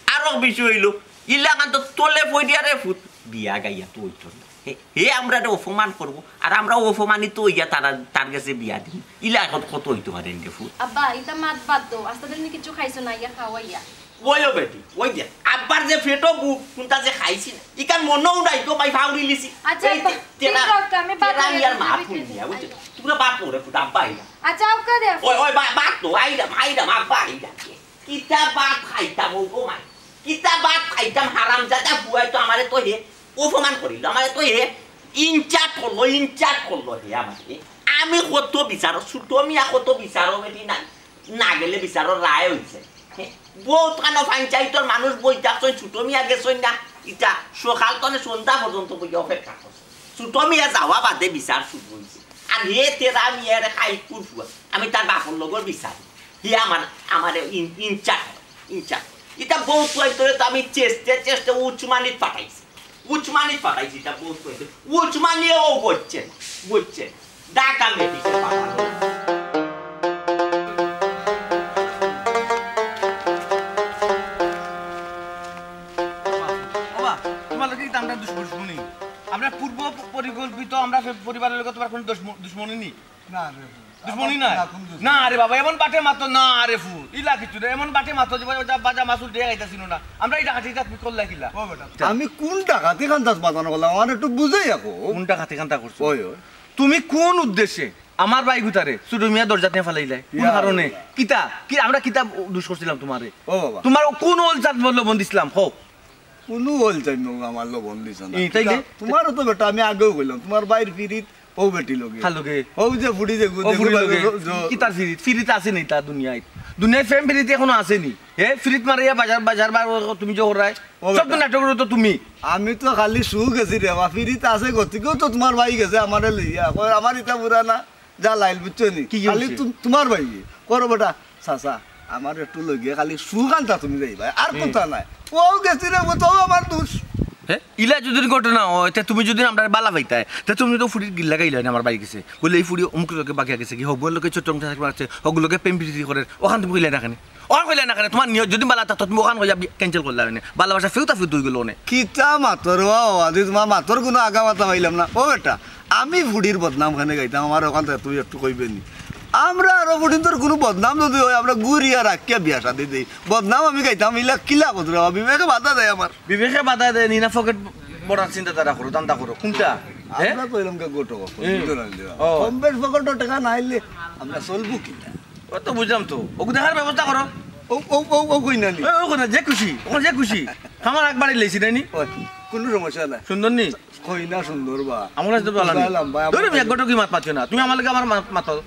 আরক বিষয় অইলো, ইলাখান তো তলে পড়িয়া রে ফুত, বিয়া গাইয়া তো অইতো না। হে, হে আমরারে অপমান করবো, আর আমরাও অপমানিত অইয়া তারা, তার গেছে বিয়া দিমু। ইলা অখন কত অইতো পারে রে ফুত? আব্বা, ইতা মাত বাদ দেও। আস্তা দিন কিচ্ছু খাইছো না, ইয়া খাওয়াইয়া। ওই ও বেটি, ওই দেখ, আব-, আবার যে পেটো ভুক, কুনটা যে খাইছি না, ইখান মনেও নাই তো ভাই, ফাউরি লিছি। আচ্ছা, এই আব্বা, তে-, তেরা, ঠিক আছে, আমি বাদ তেরা দিয়ে ইয়ার দিলাম, মা আমি ফুল খেতে দিয়া, বুঝছো? তোমরা বাদ পড়ে ফুটা, আব্বা আইলা। আচ্ছা, ওকে দে। ওই, ওই, বা-, বাদ তো, আইলাম, আইলাম, আব্বা আইলা। কিতা বাদ খাইতাম, ও গো মাই। কিতা বাদ খাইতাম, হারামজাদা বুয়াই তো আমারে তো হে অপমান করিল, আমারে তো হে ইনচার্জ করলো, ইনচার্জ করলো হে আমারে। আমি কত বিচারো, ছোট মিয়া কত বিচারো বেটি না, না গেলে বিচারো রায় হইছে। হে, বহুত খানো পঞ্চায়েতর মানুষ বই থাকছইন, ছোট মিয়া গেছইন না, ইটা সকাল তনে সন্ধ্যা পর্যন্ত বই অপেক্ষা করছে। ছোট মিয়া যাওয়া বাদে বিচার শুরু হইছে। আর হে তেরা মিয়ারে খাই কুরফুয়া, আমি তার বাপর লগর বিচার। হে আমার, আমারে ইন-, ইনচার্জ, ইনচার্জ। ইটা বউ তুই তোরে তো আমি চেষ্টা, চেষ্টা উচমানিত পাঠাইছি। উচমানিত পাঠাইছি, ইটা বউ তুই। উচমানিয়েও বুঝছে না, বুঝছে না। ঢাকা মেডিকেল পাঠানো। বাবা, তোমার লগে কিন্তু আমরা দুশ্মনী। আমরা পূর্ব প-, পরিকল্পিত, আমরা সে পরিবারের লগে তোমার কোনো দুশ্ম-, দুশ্মনী নেই। না রে। দুশ্মনী না? না, কোন দুশ্মনী? না রে বাবা, এমন বাটে মাতো না রে ফুত। ইলা কিছু না, এমন বাটে মাতো যে বাজা, বাজা মাসুল দিয়ে খাইতাছিল না। আমরা এই ডাকাতি তা তুমি করলা কিলা? ও বেটা, আমি কোন ডাকাতি খান্দাস বাজানো করলাম? আমার একটু বুঝাই রাখো। কোন ডাকাতি খান্দা করছো? ওই, ওই। তুমি কোন উদ্দেশ্যে আমার ভাই গুতারে ছোট মিয়া দরজা নিয়ে ফালাইলাই? কোন ইয়া কারণে? আল্লাহ। কিতা? কি আমরা কিতা দুষ করছিলাম তোমারে? ও বাবা। তোমার কোন ওল চাঁদ লবণ দিছিলাম? কও। কোনো ওল চাইন না, আমার লবণ দিছ না। এই, তাইলে? তোমারও তো বেটা, আমি আগেও কইলাম, তোমার ভাইর ফিরিত ও বেটি লগে। কার লগে? ও যে ফুড়ি যে ও ফুড়ি লগে। জ-, জ-, কি তার ফিরিত? ফিরিত আছে নি তার দুনিয়ায়? দুনিয়ায় প্রেম ফিরিত এখনো আছে নি? হে, ফিরিত মারিয়া বাজার, বাজার বার তুমি যে করায়। ও সব তো বেটা। নাটক করো তো তুমি। আমি তো খালি শু গেছি রে বা, ফিরিত আছে গতিকেও তো তোমার ভাই গেছে আমারে লইয়া। কয়, "আমার ইটা বুড়া না।" যা লাইল, বুঝছো নি? কি খালি হইছে? তুম-, তোমার ভাই। করো বেটা, চাচা, আমার একটু লগে খালি সুখানটা তুমি যাইবা, আর হুম। কোনটা নাই। ও গেছি রে, ও তো আমার দোষ। হে? ইলা যদি ঘটনা হয়, তে তুমি যদি আমরা বালা পাইতায়, তে তুমি তো ফুড়ির গিল্লা গাইলায় না আমার ভাই গেছে। বলে, "এই ফুড়ি অমুক লোকে বাগিয়া গেছে কি, হগুর লোকে ছোট অংশ থাকবে আছে, হগুর লোকে প্রেম প্রীতি করে।" ওখান তুমি কইলায় না কেনে? ওখান কইলায় না কেনে? তোমার নিয়ত যদি বালা থাকতো, তুমি ওখান কইয়া বি-, cancel করলায় না। ভালোবাসা ফেউতা ফেউত হয়ে গেল অনে। কিতা মাতর বা, আজি তোমার মাতর কোনো আগা মাথা পাইলাম না। ও বেটা, আমি ফুড়ির বদনাম খানে গাইতাম, আমার ওখান থেকে তুই একটু কইবে নি। আমরা আরো ফুড়িন্তর কোনো বদনাম যদি হয়, আমরা ঘুরিয়া রাখিয়া বিয়া শাদি দেই। বদনাম আমি গাইতাম, ইলা কিলা কত রে, বিবেকে বাধা দেয় আমার। বিবেকে বাধা দেয় নি না, পকেট ভরার চিন্তা তারা করো, ধান্দা করো, কোনটা? হে? আমরা তো এরকম কে গোটো গোটো, হুম। বুঝো না, বুঝো না। ও। কম বেশ পকেটও টাকা না আইলে আমরা চলবো কিনা? ও তো বুঝলাম তো, ওকে দেখার ব্যবস্থা করো। ও, ও, ও, ও কই না নি? ও, ও কই না, যে খুশি, ও যে খুশি। আমার একবারই লেছি, তাই নি? ওই, কোনো সমস্যা নাই। সুন্দর নি? কই না সুন্দর বা? আমার কাছে তো ভালো নি। বুঝলাম ভাই, আমার ধরো, আমি এক কাছে গোটো কি মাত পাচ্ছ না। তুমি আমার লগে আমার মাত, মাত পাতো।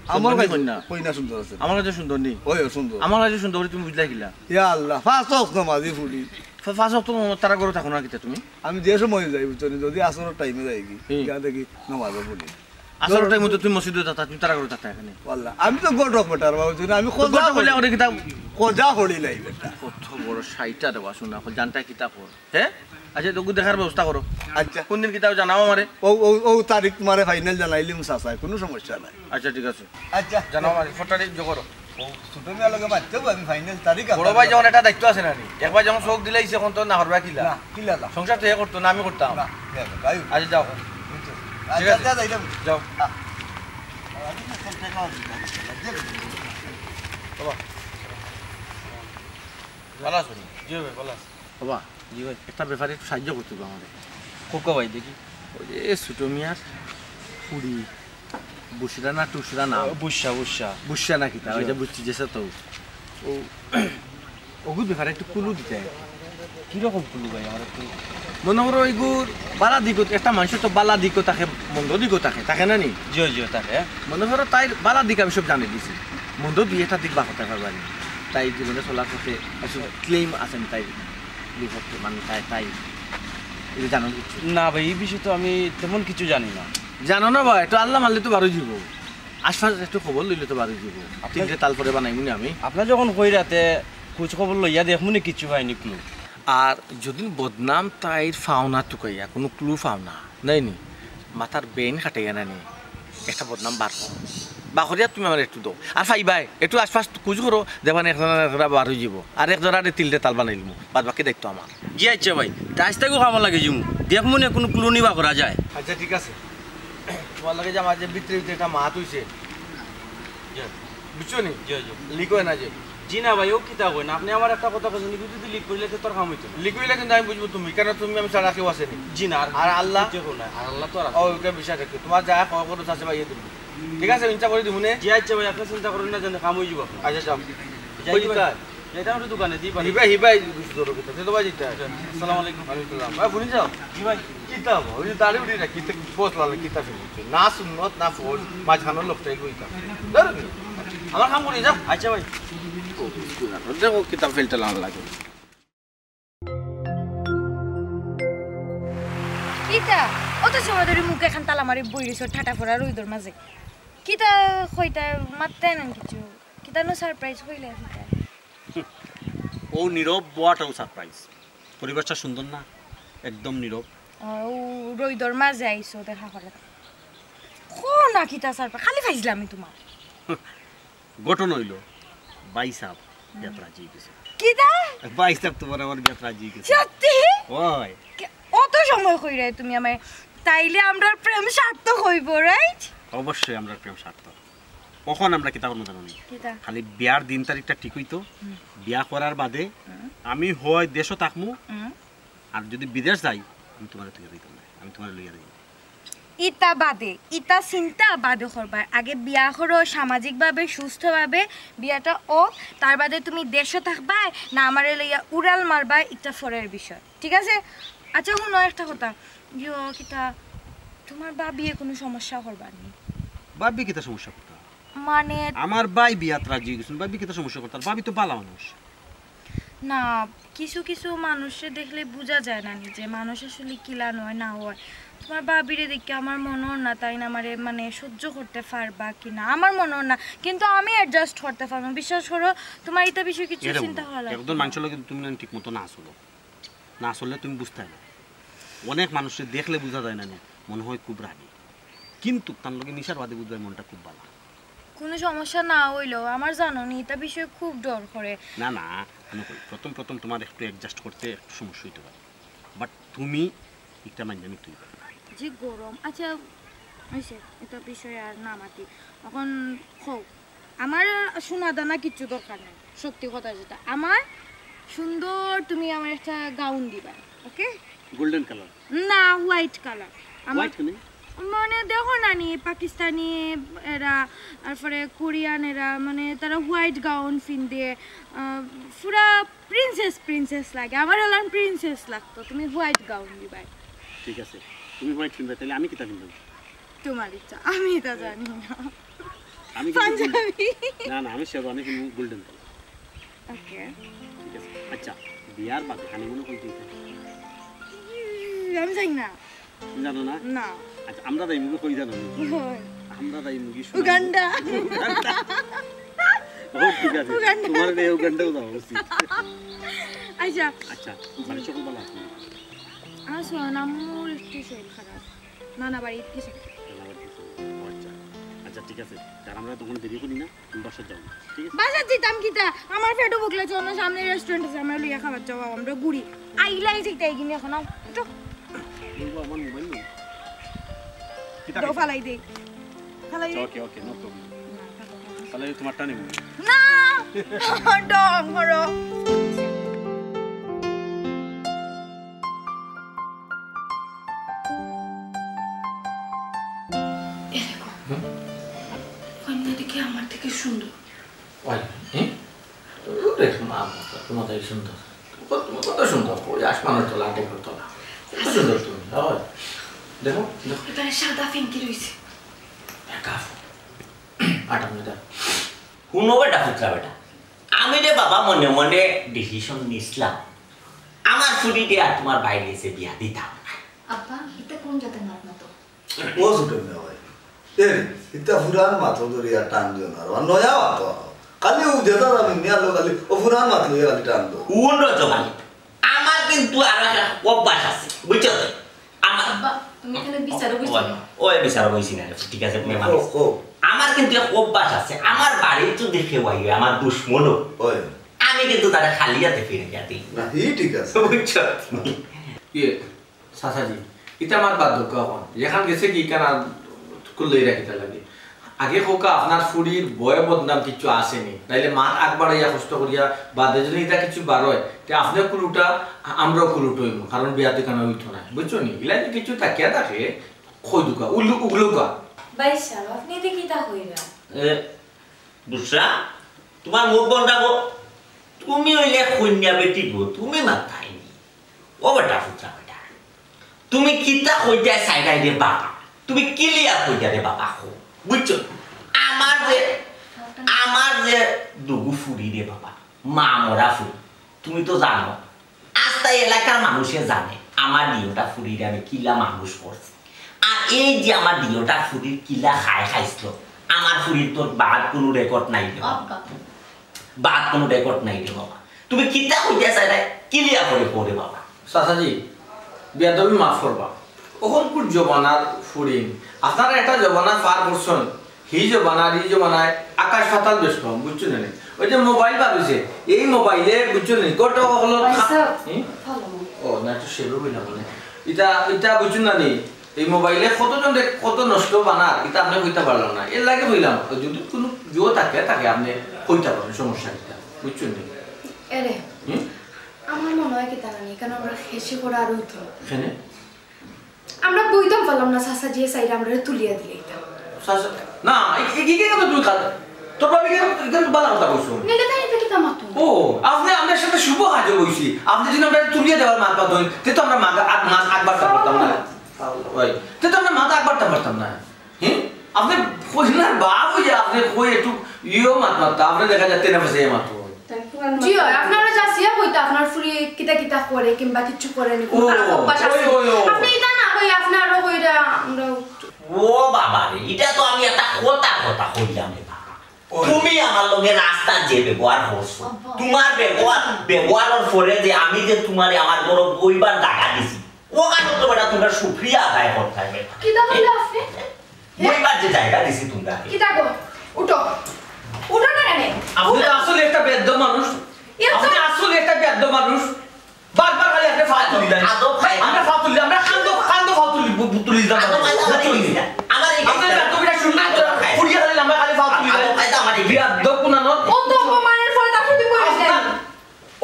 আমার সুন্দর নি কাছে কই না? কই না সুন্দর আছে। আমার কাছে সুন্দর নি। ওই, ও সুন্দর। আমার কাছে সুন্দর বলে তুমি বুঝলাই কিলা? ইয়া আল্লাহ, পাঁচ ওয়াক্ত নামাজি ফুড়ি। ফা-, পাঁচ ওয়াক্ত তারা করে থাকো না কিতা তুমি? আমি যে সময় যাই, বুঝছো নি, যদি আসরের টাইমে যাই কি, হুম। গিয়া দেখি নামাজও পড়ি। আসরের টাইমে তো তুমি মসজিদে যাতা, তুমি তারা করে থাকতা এখানে। ওয়াল্লাহ, আমি তো গোটক বেটার বাবু, বুঝছো নি, আমি তো খোঁজা গোটক বলে করি। ওরে কিতা? খোঁজা করি নাই বেটা। কত বড় শাইটা দেবা, শোনা, জানটা কিতা কর। হে? আচ্ছা, তোকে দেখার ব্যবস্থা করো। আচ্ছা। কোন দিন কিতা জানাও আমারে। ও, ও, ও তারিখ তোমারে ফাইনাল জানাইলিমু চাচায়, কোনো সমস্যা নাই। আচ্ছা, ঠিক আছে। আচ্ছা। জানাও আমারে, ফটো রেডি করো। ও, ছোট মিয়ার লগে মাততে হবে, আমি ফাইনাল তারিখ বড় আপনার ভাই যখন কাছে। একটা দায়িত্ব আছে না নি? একবার যখন চোখ দিলাইছে, এখন তো না হরবা কিলা? না, কিলা না। সংসার তো হে করতো না, আমি করতাম। না, হে করতো, আয়ু। আচ্ছা, যাও। বুঝছো? ঠিক আচ্ছা, আছে। আচ্ছা, যাইতাম। যাও। আ-, বাবা। ভালো আছো নি? জি ভাই, ভালো আছি। বাবা, জি ভাই। একটা ব্যাপারে একটু সাহায্য করতে হবে আমারে। কোকা ভাই, দেখি। ওই যে ছোট মিয়ার ফুড়ি, বুসরা না টুসরা না? ও, বুসরা, বুসরা। বুসরা না কিতা? জি। ওই যে বুঝছি, যে সে তো। ও, ওগুর ব্যাপারে একটু কুলু দিতে। কিরকম কুলু ভাই, আমার একটু মনে করো, ওইগুর বালা দিকও, একটা মানুষের তো বালা দিকও থাকে, মন্দ দিকও থাকে, থাকে না নি? জি, জি, থাকে। মনে করো, তাইর বালা দিক আমি সব জানি দিছি, মন্দ দুই একটা দিক বার করতে পারবা নি। তাই জীবনে চলার পথে কিছু ক্লেম আছে নি তাইর বিপক্ষে, মানে, তাই, তাই এটা জানো কিছু? না ভাই, এই বিষয়ে তো আমি তেমন কিছু জানি না। জানো না ভাই, একটু আল্লাহ মারলে তো বারো জীব, আশপাশ একটু খবর লইলে তো বারো জীব। আপনার তিনটে তাল পরে বানাইমু নি আমি। আপনার যখন কই রাতে খোঁজ খবর লইয়া দেখমু নি, কিচ্ছু পাইনি ক্লু। আর যদি বদনাম তাইর পাও না তুকাইয়া, কোনো ক্লু পাও না, নাই নি, মাথার বেইন খাটাইয়া না নি, একটা বদনাম বার কর। বা করিয়া তুমি আমার একটু দাও। আর পাইবায়, একটু আশপাশ খুঁজ করো, দেখবা নি এক জোড়া এক জোড়া বার হয়ে যাব। আর এক জোড়া আরে তিলটে তাল বানাইলিমু, বাদ বাকি দায়িত্ব আমার। জি আচ্ছা ভাই, তা আজ তাইকু কামো লাগি যিমু। দেখমু নি কোনো ক্লু নি বার করা যায়। আচ্ছা, ঠিক আছে। তোমার লগে যে আমার যে ভিতরে ভিতরে একটা মাত হইছে। জি। বুঝছো নি? জি, জি। লিখো না যে। জি না ভাই, ও কিতা কইন? আপনে আমারে একটা কথা কইছইন, ইগু যদি লিক করিলে তো তোর কাম অইতো না। লিক করিলে কিন্তু আমি বুঝবো তুমি, কারণ তুমি আমি ছাড়া কেউ আছে নি। জি না, আর আর আল্লাহ? কিচ্ছু না, আর আল্লাহ তো আর আছে। ও, ওকে বিশ্বাস রাখো, তোমার যা খরচ আছে ভাই, এ দিবো। ঠিক আছে, চিন্তা করি দিবো নে। জি আচ্ছা ভাই, আপনে চিন্তা করইন না, যেন কাম অই যাইবো। আচ্ছা, যাও। যাই কই ভাই? দিতা? যাইতাম একটু দোকানে, দি ভাই। হিবাই, হিবাই, বুঝি তোর কথা। দে তো ভাই দিতা। আসসালামু আলাইকুম। ওয়ালাইকুম আসসালাম। ভাই, ভুলি যাও। জি ভাই। কিতা ভাই? ওই যে দাড়ি উঠি না, কিতা বস লালে, কিতা ফেলছে? না সুন্নত, না ফরজ, মাঝখানোর লোকটাই কইতাম। ধরো নি। আমার কাম করি, যা। আচ্ছা ভাই। দেখো, কিতা ফেলতে লাল লাগে। কিতা? অত সময় ধরি মুখে একখান তালা মারি বই রইছো, ঠাটা ফড়া রইদর মাঝে। কিতা কইতা মাততায় না কিছু? কিতা নো সারপ্রাইজ কইলে কিতা? ও নীরব বওয়াটাও সারপ্রাইজ। পরিবেশটা সুন্দর না? একদম নীরব। ও, রইদর মাঝে আইছো দেখা করে। কও না কিতা সারপ্রাইজ? খালি ফাইজলামি তোমার। ঘটনা অইলো, ভাইসাব বিয়াত রাজি অই গেছে। কিতা? ভাইসাব তোমার আমার বিয়াত রাজি অই গেছে। সত্যি? ওই। কে-, অত সময় কইরায় তুমি আমারে, তাইলে আমরার প্রেম সার্থক অইবো, রাইট? অবশ্যই আমরার প্রেম সার্থক। অখন আমরা কিতা করমু জানো নি? কিতা? খালি বিয়ার দিন তারিখটা ঠিক অইতো, হুম। বিয়া করার বাদে হুম। আমি হয় দেশো থাকমু, হুম। আর যদি বিদেশ যাই, আমি তোমারে থইয়া যাইতাম না, আমি তোমারে লইয়া যাইমু। ইতা বাদে, ইতা চিন্তা বাদে করবায়। আগে বিয়া করো সামাজিকভাবে, সুস্থভাবে বিয়াটা অউক, তার বাদে তুমি দেশো থাকবায় না আমারে লইয়া উড়াল মারবায়, ইটা পরের বিষয়, ঠিক আছে? আচ্ছা, হুনো একটা কথা, ইয়ো, কিতা, তোমার ভাবিয়ে কুনু সমস্যা করবা নি? ভাবি কিতা সমস্যা করতা? মানে আমার ভাই বিয়াত রাজি অই গেছইন, ভাবি কিতা সমস্যা করতা? ভাবি তো ভালা মানুষ। না, কিছু কিছু মানুষরে দেখলে বুঝা যায় না নি যে মানুষ আসলে কিলান অয় না অয়। তোমার ভাবিরে দেখিয়া আমার মনো অর না তাইন আমারে মানে সহ্য করতে পারবা কি না, আমার মনো অর না, কিন্তু আমি অ্যাডজাস্ট করতে পারমু, বিশ্বাস করো। তোমার ইতা বিষয়ে কিছু এরে চিন্তা বন্ধু, করা লাগতো একজন না। মানুষর লগে তুমি না ঠিক মতো না চলো, না চললে তুমি বুঝতায় না। অনেক মানুষরে দেখলে বুঝা যায় না নি, মনে হয় খুব রাগী, কিন্তু তার লগে মিশার বাদে বুঝবায় মনটা খুব ভালা। কুনু সমস্যা না অইলেও আমার জানো নি, ইতা বিষয়ে খুব ডর করে। না, না, আমি কই, প্রথম প্রথম তোমার একটু অ্যাডজাস্ট করতে একটু সমস্যা অইতে পারে, বাট তুমি একটা মাইন্ডে নিতে অইবে। যে গরম। আচ্ছা, অইছে, ইতা বিষয়ে আর না মাতি। অখন কও, আমার সোনা দানা কিচ্ছু দরকার নাই, সত্যি কথা যেটা। আমার সুন্দর তুমি আমার একটা গাউন দিবা, ওকে? Golden colour? না, হোয়াইট কালার। আমার হোয়াইট কেনে? মানে দেখো না নি, পাকিস্তানি এরা, তারপরে কোরিয়ান এরা, মানে তারা হোয়াইট গাউন পিন্দে, আহ, পুরা প্রিন্সেস প্রিন্সেস লাগে। আমার অলান প্রিন্সেস লাগতো, তুমি হোয়াইট গাউন দিবায়। ঠিক আছে, তুমি হোয়াইট পিন্দবায়, তাইলে আমি কিতা পিন্দমু? তোমার ইচ্ছা, আমি ইতা জানি না। আমি কিন্তু পাঞ্জাবি। না, না, আমি শেরওয়ানি পিন্দমু, গোল্ডেন কালার। ওকে। ঠিক আছে। আচ্ছা, বিয়ার বাদে হানিমুনো কই যাইতায়? উম, আমি জানি না। তুমি জানো না? না। আচ্ছা, আমরা যাইমু কই জানো নি? কই? আমরা যাইমু কি সোনার উগান্ডা। উগান্ডা। ও, ঠিক আছে। উগান্ডা। তোমার এই উগান্ডাও যাওয়া উচিত। আচ্ছা। আচ্ছা, বাড়ির সকল ভালা আছে? আছো, আম্মুর একটু শরীর খারাপ। নানা বাড়িত গেছে। নানা বাড়িত গেছে। ও আচ্ছা। আচ্ছা, ঠিক আছে। তার আমরা তখন দেরি করি না, তুমি বাসাত যাও না, ঠিক আছে? বাসাত যাইতাম কিতা? আমার পেটও ভুক লাগছে, অনো সামনে রেস্টুরেন্ট আছে, আমরা লইয়া খাবার যাওয়া, আমরা ঘুরি। আইলাই যাইতে এগিনি এখন, আও, উঠো। বলবো আমার মোবাইল নেই। কিতা দাও, খাইছো? ফালাই দেই। ফালাই আচ্ছা, দেই। ওকে, ওকে, no problem। না, থাকো, থাকো। তাহলে তোমারটা নেব। না! ডং করো। এ দেখো, হুম? কন্যা দেখি আমার থেকে সুন্দর। ওই, হুম? ওরে মা, তোমার থেকে সুন্দর। তুমি কত সুন্দর, ওই আসমানের তলা, আকাশের তলা। কত সুন্দর তুমি, ওই। দেখো, দেখো। এবারে সাদা ফিনকি রইছে। এক কাপ। আটা ময়দা। হুনো বেটা, পুত্রা বেটা, আমি রে বাবা মনে মনে ডিসিশন নিছলাম, আমার ফুরিরে আর তোমার ভাইর গেছে বিয়া দিতাম না। আব্বা, ইতা কোন জাতের মাত মাতো? ও ছোট মিয়া ভাই, এ, ইতা পুরান মাতো ধরিয়া টান দিও না, আর নয়া মাতো আনো। খালি ও যেটা আমি নিয়ে আলো, খালি ও পুরান মাত লইয়া খালি টান দেও। হুন রে জবানি, আমার কিন্তু আর একটা অভ্যাস আছে, বুঝছো তো? আমার আব্বা, তুমি এখানে বিচারও বইছো ওই, না? ওই বিচারও বইছি না, ঠিক আছে, মেহমান কও, আছে। কও। আমার কিন্তু এক অভ্যাস আছে, আমার বাড়িত যদি কেউ আইবে, আমার দুশমনও, ওই। আমি কিন্তু তারে খালি হাতে ফিরাইয়া দেই না। না, ই ঠিক আছে। বুঝছো? ইয়ে, চাচাজি, ইতা আমার বাদ দেউক্কা অখন। যেখান গেছে কি কানা খুললেই রাখিতা লাগে। আগে কউক্কা, আপনার ফুড়ির বয় বদনাম কিচ্ছু আছে নি, নাইলে মাত আগ বাড়াইয়া কষ্ট করিয়া বাদে যদি ইতা কিচ্ছু বার অয়, তে আপনেও কুলুটা, আমরাও কুলুটা অইমু, কারণ বিয়া তো ইখানো অইতো নায়, বুঝছো নি? ইলা যদি কিচ্ছু থাকিয়া থাকে, কই দুকা, উল্লু-, উগলুকা। ভাইসাব, আপনে ইতা কিতা কইরা? এ, বুঝরা? তুমার মুখ বন্ধ রাখো। তুমি অইলে কইন্যা বেটি গো, তুমি মাততায় নি। ও বেটা, ফুটা বেটা। তুমি কিতা কইতায় চাইরায় রে বাবা? তুমি clear কইতায় রে বাবা, কও। বুঝছো? আমার যে, আমার যে দুগু ফুড়ি রে বাবা, মা মরা ফুড়ি। তুমি তো জানো, আস্তা এলাকার মানুষে জানে আমার দিওটা ফুড়িরে আমি কিলা মানুষ করছি। আর এই যে আমার দিওটা ফুড়ির কিলা খায় খাইছিল, আমার ফুড়ির তো বাদ কুনু record নাই রে বাবা। বাদ কুনু record নাই রে বাবা। তুমি কিতা কইতায় চাইরায়, clear করি কও রে বাবা। চাচাজি, বেয়াদবি মাফ করবা। অখনকুর জমানার ফুড়িন, আপনারা একটা জমানা পার করছইন, হি জমানা আর ই জমানায় আকাশ পাতাল বেশ কম, বুঝছো নি? ওই যে মোবাইল বার অইছে, এই মোবাইলে, বুঝছো নি, কত হলো ভাইসাব, হুম? Follow me। ও, না, একটু সেবা কইলাম মানে। ইটা, ইটা বুঝছো না নি? এই মোবাইলে কতজন দেখ-, কত নষ্ট বানার, ইটা আপনে কইতা পারলাম না। এর লাগি কইলাম, যদি কুনু জুয়ো থাকে, থাকে আপনে কইতা পারেন, সমস্যা ইটা, বুঝছো নি? এরে, হুম? আমার মনে অয় কিতা জানি, কেন আমরা হেসে করে আর অইতো। এখানে? আমরা বইতাম পারলাম না, চাচাজিয়ে চাইরা আমরারে তুলিয়া দিলে ইতা। চাচা, না, এ, এ, কি, কি কথা তুমি কাল? তোর ভাবি কেন, কেন বালা কথা কইছো? নিলে তাই ইতা কিতা মাতো? ও, আপনে আমরার সাথে শুভ কাজে বইছি। আপনে যদি আমরারে তুলিয়া দেওয়ার মাত মাতইন, তে তো আমরা মাত, আগ, মাত আগবাড়তা পারতাম না। ওই, তে তো আমরা মাত আগবাড়তা পারতাম না। হ্যাঁ? আপনে কইলা বাপ অইয়া, আপনে কই একটু ইয়েও মাত মাততা, আপনে দেখা যায় তেনা ফেসে মাতো। জি অয়, আপনারা যাচিয়া কইতা, আপনার ফুড়ি কিতা কিতা করে কিংবা কিচ্ছু করে নি, কুনু ও, খারাপ অভ্যাস আছে নি? ওই, ওই, ওই। আপনে ইতা না কই, আপনারও কইরা, আমরাও ও বাবা রে, ইটা তো আমি একটা কথা, কথা কইলাম রে বাবা। ওই। তুমি আমার লগে রাস্তাত যে ব্যবহার করছো, আব্বা। তুমার ব্যবহার, ব্যবহারর পরে যে আমি যে তুমারে আমার ঘরো বইবার জাগা দিছি, অখানো তো বেটা তুমরা শুকরিয়া আদায় করতায় বেটা। কিতা কইলা আপনে? বইবার যে জাগা দিছি তুমরারে। কিতা গো? উঠো। উঠো না কেনে? আপনে তো আসলে একটা বেয়াদব মানুষ। এত আপনে আসলে একটা বেয়াদব মানুষ। বারবার খালি আপনে পা তুলি দেন। আদব খায়। আমরা পা তুলি, আমরা কান্দো, কান্দো পা তুলি, বু-, বু-, তুলি দিতাম। আদব খায়, আমার এই বুঝছেন নি? আমার এই আপনে বেয়াদবিটা শুনলে তো আদব খায়। ফুড়িয়ে খালি লম্বা খালি পা তুলি দেন। আদব খায় তো আমার এই বেয়াদব কুনানোর। অত অপমানের পরে তার প্রতি কই আপনার দেন?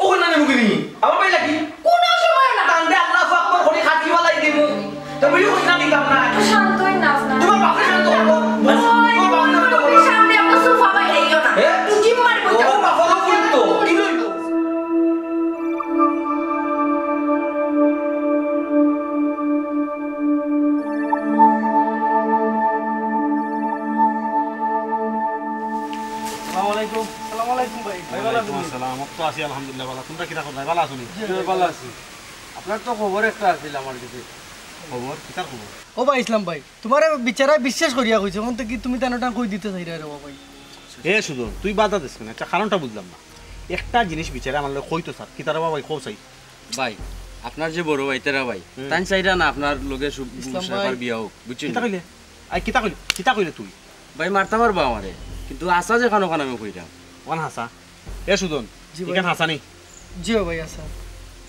ও কইনা নি মুখে নি? আমার ভাই লাগি? কোনো সময় না। তান্দে আল্লাহু আকবার করি খাটি ফালাই দিমু। তে বুঝি কইনা নি আপনার? একটু শান্ত অইন না আপনার। তুমার বাপরে শান্ত করবো। ওই, তুমার বাপরে শান্ত করবো। সামনে আমরা সোফা বাইরে আইও না। হ্যাঁ? জিম মারবো। ও বাবা, বলো ফুল তো। কি লইবো? আসসালামু আলাইকুম। আসসালামু আলাইকুম ভাই। ভাই, ভালো আছেন? ওয়ালাইকুম আসসালাম। তো আছি আলহামদুলিল্লাহ, ভালো। তুমরা কিতা করো? ভালো আছো নি? জি, ভাই, ভালো আছি। আপনার তো খবর একটা আছিল আমার কাছে। খবর? কিতার খবর? ও ভাই ইসলাম ভাই, তুমারে বিচারায় বিশ্বাস করিয়া কইছে, অখন তো কি তুমি তেন ওটা কই দিতে চাইরায় রে বাবা ভাই? এ সুজন, তুই বাধা দিস কেনে? একটা কারণটা বুঝলাম না। একটা জিনিস বিচারায় আমার লগে কইতো স্যার, কিতা রে বাবা ভাই, কও চাই। ভাই, আপনার যে বড় ভাই, তেরা ভাই, হুম। তাইন চাইরা না আপনার লগে সু-, ইসলাম সুশাপার ভাই। বিয়া হোক, বুঝছেন? কিতা কইলে? আই, কিতা কইলে? কিতা কইলে তুই? ভাই, মারতা পারবা আমারে, কিন্তু হাছা যেখান ওখান আমি কইরাম। ওখান হাছা? এ সুজন, জি ভাই। ইখান হাছা নি? জি ভাই, হাছা।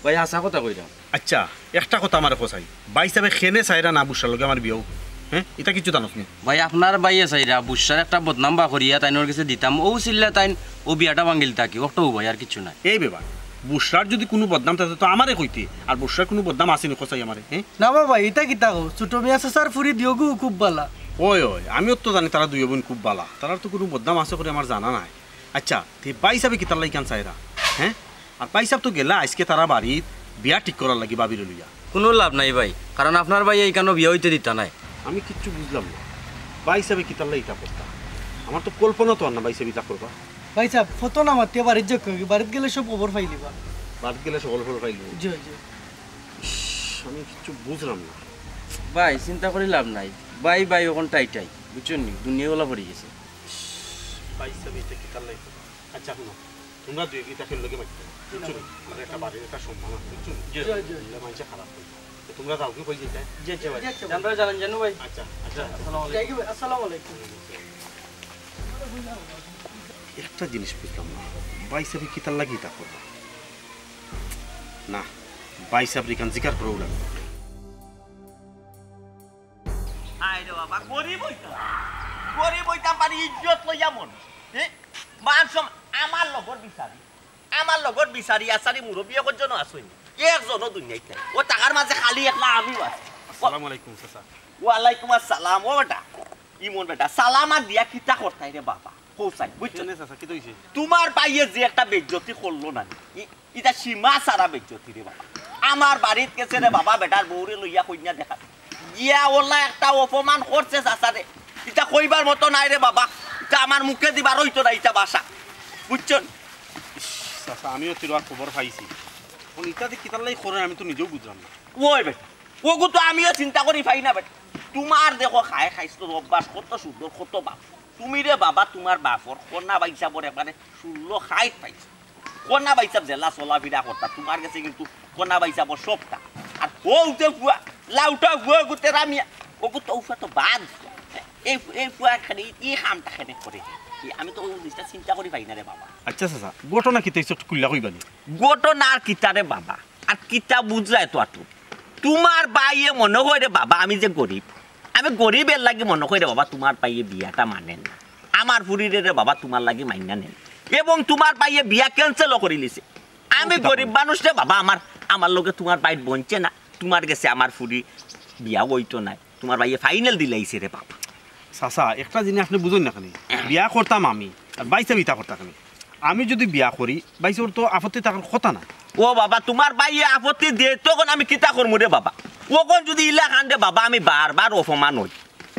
ভাই, হাছা কথা কইরাম। আচ্ছা, একটা কথা আমারে কও চাই, ভাইসাবে কেনে চাইরা না বুসরার লগে আমার বিয়া হোক? হ্যাঁ, ইতা কিচ্ছু জানোস নি? ভাই, আপনার ভাইয়ে চাইরা বুসরার একটা বদনাম বার করিয়া তাইনর গেছে দিতাম, অউ চিল্লা তাইন অউ বিয়াটা ভাঙ্গিল থাকি, অটাউ ভাই, আর কিচ্ছু নাই। এই বেটা, বুসরার যদি কুনু বদনাম থাকে তো আমারে কইতে, আর বুসরার কুনু বদনাম আছে নি কও চাই আমারে, হ্যাঁ? না বাবা, ইতা কিতা কও? ছোট মিয়া চাচার ফুরি দুইওগু খুব বালা। ওই, ওই, আমিও তো জানি তারা দুইও বইন খুব বালা, তারার তো কুনু বদনাম আছে করি আমার জানা নাই। আচ্ছা, তে ভাইসাবে কিতার লাগি ইখান চাইরা, হ্যাঁ? আর ভাইসাব তো গেলা আইজকে তারা বাড়িত বিয়া ঠিক করার লাগি ভাবিরে লইয়া। কুনু লাভ নাই ভাই, কারণ আপনার ভাইয়ে ইখানো বিয়া অইতে দিতা নায়। আমি কিচ্ছু বুঝলাম না, ভাইসাবে কিতার লাগি ইতা করতা? আমার তো কল্পনাত অর না ভাইসাবে ইতা করবা। ভাইসাব, ফটো না মাতিয়া বাড়িত যাউক্কা, বাড়িত গেলে সব খবর পাইলিবা। বাড়িত গেলে সব খবর পাইলিবা? জি, জি। ইশ, আমি কিচ্ছু বুঝলাম না। ভাই, চিন্তা করি লাভ নাই। ভাই, ভাই, অখন টাই টাই। বুঝছইন নি? দুনিয়া ওলা পড়ি গেছে। ইশ, ভাইসাবে ইতা কিতার লাগি করবা? আচ্ছা, হুনো, তুমরা দুইও কিতা খেল লগে মাতিও না। বুঝছো নি? আমার একটা বাড়ির একটা সম্মান আছে, বুঝছো নি? জি, জি। মানষে খারাপ কইবো। তো তুমরা যাও, কি কই যাইতায়? জি, জি ভাই। জি, আচ্ছা ভাই। আমরা জানান জানু ভাই। আচ্ছা, আচ্ছা। আসসালামু আলাইকুম। যাই কি ভাই? আসসালামু আলাইকুম। একটা জিনিস বুঝলাম না, ভাইসাবে কিতার লাগি ইতা করবা? না, ভাইসাবরে ইখান জিকার করাউ লাগবো। আয় রে বাবা, গরিব অইতাম। গরিব অইতাম পারি, ইজ্জত লইয়া মনো। হ্যাঁ? মান সম্মান, আমার লগর বিচারি, আমার লগর বিচারি আছারি মুরব্বি একজনও আছইন। একজনও দুনিয়াত নাই। ও টাকার মাঝে খালি একলা আমিউ আছি। আসসালামু আলাইকুম, চাচা। ওয়ালাইকুম আসসালাম। ও বেটা, ইমন বেটা, সালাম আর দিয়া কিতা করতায় রে বাবা? কও চাই, বুঝছো? কেনে চাচা, কিতা অইছে? তুমার ভাইয়ে যে একটা বেইজ্জতি করলো না নি? ই-, ইটা সীমা ছাড়া বেইজ্জতি রে বাবা। আমার বাড়িত গেছে রে বাবা, বেটার বউরে লইয়া কইন্যা দেখা। গিয়া ওলা একটা অপমান করছে চাচারে। ইটা কইবার মতো নায় রে বাবা। ইটা আমার মুখেদি বার অইতো না ইটা ভাষা। বুঝছো নি? ইশ, চাচা, আমিও তিরোয়ার খবর পাইছি। অখন ইটা যে কিতার লাগি করের আমি তো নিজেও বুঝলাম না। ওই বেটা, ওগু তো আমিও চিন্তা করি পাই না বেটা। তুমার দেখো খায় খাইছলর অভ্যাস কত সুন্দর, কত বাপ। তুমি রে বাবা, তুমার বাপর কন্যা ভাইসাবর একবারে ষোলো খাইত পাইছো। কন্যা ভাইসাব যেলা চলাফিরা করতা, তুমার গেছে কিন্তু কন্যা ভাইসাবর সবটা। আর হউ যে ফুয়া, লাউটা ফুয়া গু তেরা মিয়া, ওগু তো উফা তো বাদ। এই, এই ফুয়া খালি ই কামটা কেনে করে। ই আমি তো অউ জিনিসটা চিন্তা করি পাই না রে বাবা। আচ্ছা চাচা, ঘটনা কিতা অইছে একটু খুলিয়া কইবা নি? ঘটনা আর কিতা রে বাবা, আর কিতা বুঝরায় তো আটু। তুমার ভাইয়ে মনো কয় রে বাবা, আমি যে গরিব, আমি গরিব এর লাগি মনো কয় রে বাবা, তুমার ভাইয়ে বিয়াটা মানের না। আমার ফুরিরে রে বাবা, তুমার লাগি মাইন্যা নেয় না। এবং তুমার ভাইয়ে বিয়া cancel ও করিলিছে। আমি গরিব মানুষ রে বাবা, আমার, আমার লগে তুমার ভাইর বনছে না, তুমার গেছে আমার ফুরি বিয়া অইতো নায়। তুমার ভাইয়ে final দিলাইছে রে বাবা। চাচা, একটা জিনিস আপনে বুঝইন না কেনে? বিয়া করতাম আমি, আর ভাইসাব ইতা করতা কেনে? আমি যুদি বিয়া করি, ভাইসাবর তো আপত্তি থাকার কথা না। ও বাবা, তুমার ভাইয়ে আপত্তি দে, তখন আমি কিতা করমু রে বাবা? অখন যুদি ইলা কান রে বাবা, আমি বারবার অপমান অই।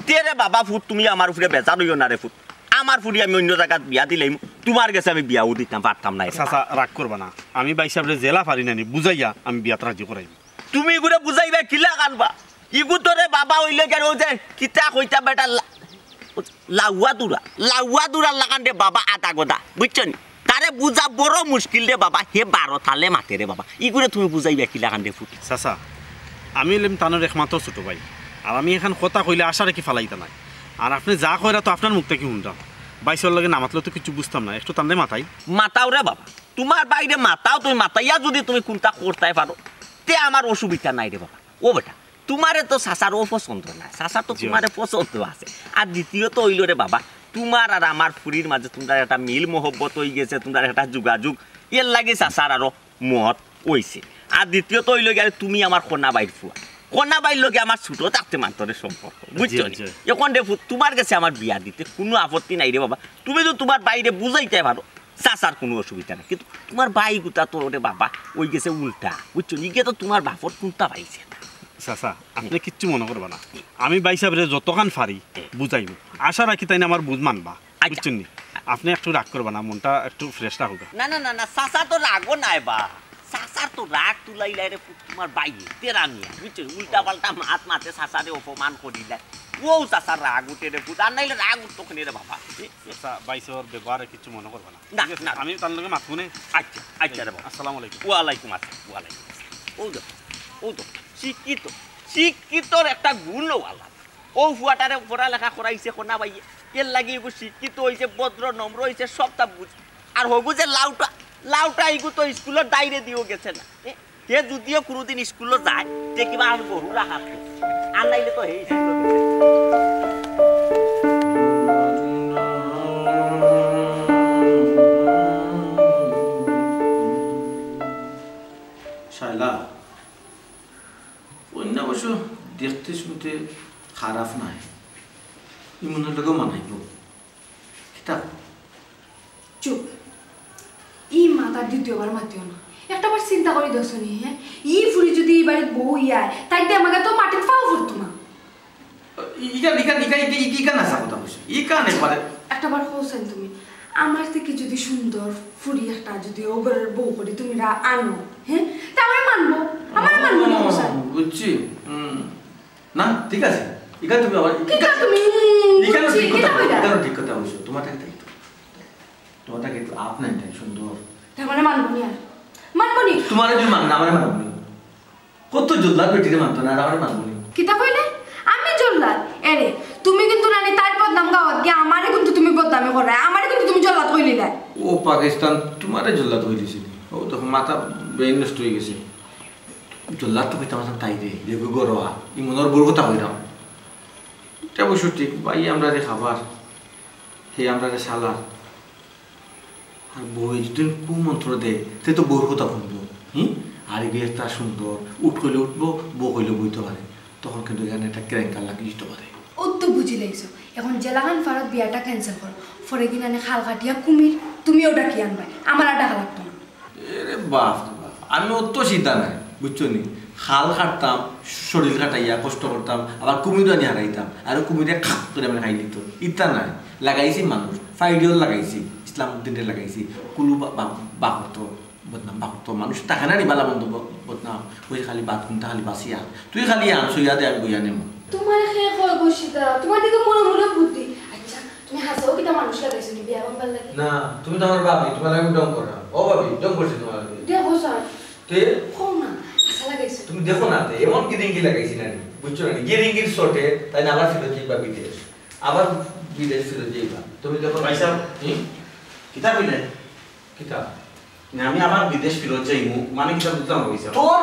তে রে বাবা ফুত, তুমি আমার উপরে বেজার অইও না রে ফুত। আমার ফুরি আমি অইন্য জাগাত বিয়া দিলাইমু, তুমার গেছে আমি বিয়াও দিতাম পারতাম না রে বাবা। চাচা, রাগ করবা না, আমি ভাইসাবরে যেলা পারি না নি বুঝাইয়া আমি বিয়াত রাজি করাইমু। তুমি ইগুরে বুঝাইবা কিলা কানবা? ইগু তো রে বাবা অইলে গিয়া অউ যে কিতা কইতা বেটা লা-, লাউয়া দুরা, লাউয়া দুরার লাখান রে বাবা আদা গদা, বুঝছো নি? তারে বুঝা বড় মুশকিল রে বাবা, হে বারো তালে মাতে রে বাবা। ইগুরে তুমি বুঝাইবা কিলা কান রে ফুত? চাচা, আমি অইলাম তানর একমাত্র ছোট ভাই, আর আমি এখান কথা কইলে আশা রাখি ফালাইতা নায়। আর আপনে যা কইরা তো আপনার মুখ থাকি হুনরাম, ভাইসাবর লগে না মাতলে তো কিচ্ছু বুঝতাম না, একটু তানরে মাতাই। মাতাও রে বাবা, তুমার ভাইরে মাতাও, তুমি মাতাইয়া যুদি তুমি কুনতা করতায় পারো, তে আমার অসুবিধা নাই রে বাবা। ও বেটা, তুমারে তো চাচার অউ পছন্দ না, চাচার তো জি। তুমারে পছন্দ আছে। আর দ্বিতীয়ত অইলো রে বাবা, তুমার আর আমার ফুরির মাঝে তুমরার একটা মিল মহব্বত অইগেছে, তুমরার একটা যোগাযোগ, এর লাগি চাচার আরো মত অইছে। আর দ্বিতীয়ত অইলো গিয়া তুমি আমার কন্যা ভাইর ফুয়া, কন্যা ভাইর লগে আমার ছোট থাকতে মাত্র সম্পর্ক, বুঝছো নি? জি। অখন রে ফুত, তুমার গেছে আমার বিয়া দিতে কুনু আপত্তি নাই রে বাবা। তুমি তো তুমার ভাইরে বুঝাইতায় পারো, চাচার কুনু অসুবিধা নাই, কিন্তু তুমার ভাই গুতা তো রে বাবা অইগেছে উল্টা, বুঝছো নি? ইগে তো তুমার বাপর কুনতা পাইছে না। চাচা, আপনে কিচ্ছু মনো করবা না, আমি ভাইসাবরে যতখান পারি বুঝাইমু। আশা রাখি তাইন আমার বুঝ মানবা, আচ্ছা। বুঝছইন নি? আপনে একটু রাগ করবা না, মনটা একটু fresh রাখউক্কা। না, না, না, না, চাচা তো রাগও নাই বা। চাচার তো রাগ তুলাইলায় রে পুত তুমার ভাইয়ে, তেরা মিয়া, বুঝছইন? উল্টা পাল্টা মাত মাতে চাচারে অপমান করিলায়। অউ চাচার রাগ উঠে রে পুত, আর নাইলে রাগ উঠতো কেনে রে বাবা? চাচা, ভাইসাবর ব্যবহারে কিচ্ছু মনো করবা না। না, ঠিক আছে? না। আমি তান লগে মাতমু নে। আচ্ছা, আচ্ছা রে বাবা। আসসালামু আলাইকুম। ওয়ালাইকুম আসসালাম, ওয়ালাইকুম আসসালাম। অউ দেখো, অউ তো শিক্ষিত, শিক্ষিতর একটা গুণও আলাদা। অউ ফুয়াটারে পড়ালেখা করাইছে কন্যা ভাইয়ে, এর লাগি ইগু শিক্ষিত অইছে, ভদ্র নম্র অইছে, সবতা বুঝে। আর হগু যে লাউটা, লাউটা ইগু তো স্কুলর দায়রে দিও গেছে না। এ, হে যুদিও কুনুদিন স্কুলো যায়, তে কিবা আর গরু রাখাত। আর নাইলে তো হে স্কুলো গেছে। শায়লা, কইন্যা অবশ্য দেখতে শুনতে খারাপ নায়, ইমনর লগেও মানাইবো। কিতা? চুপ। ই মাত আর দ্বিতীয়বার মাতিও না। একটা বার চিন্তা করি দেখছো নি, হ্যাঁ? ই ফুরি যুদি ই বাড়িত বউ অইয়া আয়, তাইলে আমাকে তো মাটিত পাও পড়তো না। ই-, ইখান, ইখান, ইখান, ইখান, ইখান হাছা কথা কইছো। ইখান একবারে। একটা বার কও চাইন তুমি, আমার থাকি যুদি সুন্দর ফুরি একটা যুদি অউ ঘরর বউ করি তুমিরা আনো, হ্যাঁ? তে আমারে মানবো, আমারে মানবো নি কও চাইন? ও, বুঝছি। হুম। না, ঠিক আছে। ইখান তুমি আবার, কিতা তুমি? ইখান বুঝছি, ঠিক কথা কিতা কইলা? ইখান ঠিক কথা কইছো। তুমার থাকি তো, তুমার থাকি তো up nine ten সুন্দর। তার মানে মানবো নি আর? মানবো নি? তুমারে যুদি মানে না মানে মানবো নি। কত জল্লাদ বেটিরে মানতো না, আর আমারে মানবো নি। কিতা কইলে? আমি জল্লাদ? এরে, তুমি কিন্তু নানি তাইর বদনাম গাওয়াত গিয়া আমারে কিন্তু তুমি বদনামি করায়, আমারে কিন্তু তুমি জল্লাদ কইলিলায়। ও পাকিস্তান, তুমারে জল্লাদ কইলিছে নি? অউ দেখো মাথা brain নষ্ট অইগেছে। জল্লাদ তো কইতাম আছলাম তাইরে, দেখো গরোয়া, ইমনর বউর কথা কইরাম। ইটা অবশ্য ঠিক, ভাইয়ে আমরারে খাবার। হে আমরারে শালা। আর বউয়ে যদি কুমন্ত্র দেয়, তে তো বউর কথা হুনবো। হুম? আর এগু একটা সুন্দর, উঠ কইলে উঠবো, বউ কইলে বইতো পারে। তখন কিন্তু এখানে একটা কেলেঙ্কার লাগি দিতো পারে। অউ তো বুঝিলাইছো। এখন যেলাখান পারো বিয়াটা cancel করো। পরে কিনা নে খাল কাটিয়া কুমির, তুমিও ডাকিয়া আনবায়। আমার আর ডাকা লাগতো না। এরে বাপ রে বাপ, আমি অত সিধা নায়, বুঝছো নি? খাল কাটতাম, শরীর কাটাইয়া কষ্ট করতাম, আবার কুমিরও আনি হারাইতাম, আর কুমিরে খাপ করি আমারে খাই দিতো। ইতা নায়, লাগাইছি মানুষ, ফাইডিও লাগাইছি, ইসলাম উদ্দিনরে লাগাইছি, কুলু বা-, বা-, বাকরতো বদনাম, বাকরতো মানুষ থাকে না নি বালা মন্দ ব-, বদনাম, ওই খালি বাদ কুনটা খালি বাসিয়া, তুই খালি আনছো ইয়াদে আমি বইয়া নেমু। তোমার খে কয় গো সিধা, তোমার দিকে মনে মনে বুদ্ধি। আচ্ছা, তুমি হাসাও কিতা মানুষ লাগাইছো নি বিয়া ভাঙবার লাগি? না, তুমি তো আমার ভাবি, তোমার আমি ঢং করলাম। ও ভাবি, ঢং করছি তোমার আমি। দেখো স্যার। তে? কও না, হাসা লাগাইছো। তুমি দেখো না তে, এমন গিরিঙ্গি লাগাইছি না নি, বুঝছো না নি? গিরিঙ্গির চোটে তাই না আবার ফিরত যাইবা বিদেশ, আবার বিদেশ ফিরত যাইবা। তুমি দেখো না। ভাই সাহেব, হুম? কিতা কইলে? কিতা? না, আমি আবার বিদেশ ফিরত যাইমু, মানে কিতা বুঝলাম না, ভাই সাহেব। তোর,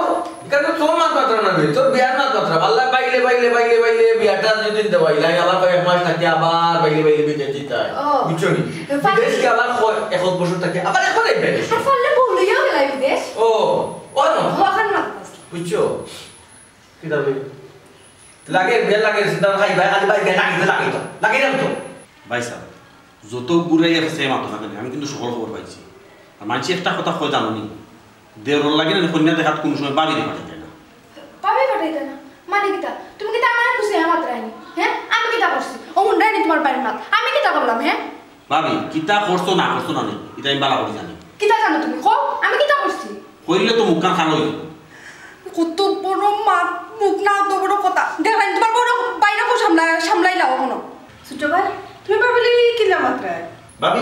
কেন তোর মাত মাত্রা না বে? তোর বিয়ার মাত মাত্রা। আল্লাহ বাইলে, বাইলে, বাইলে, বাইলে, বিয়াটা যদি দেওয়াই, লাই আবার কয়েক মাস থাকি আবার বাইলে, বাইলে বিদেশ যেতে হয়। ও। বুঝছো নি? তো পারলে বিদেশ কি আবার কয়-, এক বছর থাকি আবার এখন এই বিদেশ। আর পারলে বউ লইয়াও গেলাই বিদেশ। ও, ও না। ও, এখন মাত মাত্রা। বুঝছো? কিতা বে? লাগে, বিয়া লাগে, সিদ্ধান্ত খাই, ভাই, খালি ভাই, বিয়া লাগে, লাগে তো। লাগে না তো। ভাই সাহেব, যত ঘুরাইয়া ফেসাইয়া মাতো না কেনে, আমি কিন্তু সকল খবর পাইছি। আর মানষে একটা কথা কয় জানো নি, দেওরর লাগি না কইন্যা দেখাত কুনু সময় ভাবিরে পাঠাইতা না। ভাবি পাঠাইতা না? মানে কিতা? তুমি কিতা আমারে বুঝাইয়া মাতরায় নি? হ্যাঁ? আমি কিতা করছি? ও হুনরায় নি তোমার ভাইর মাত। আমি কিতা করলাম, হ্যাঁ? ভাবি, কিতা করছো না করছো না নি, ইতা আমি বালা করি জানি। কিতা জানো তুমি? কও, আমি কিতা করছি? কইলে তো মুখখান খান অইল। কত বড় মাত, মুখ না অত বড় কথা। দেখলাম তোমার বড় ভাইরে কও সামলা-, সামলাইলাও অখনো। ছোট ভাই, তুমি ভাবিরে কিলা মাতরায়? ভাবি,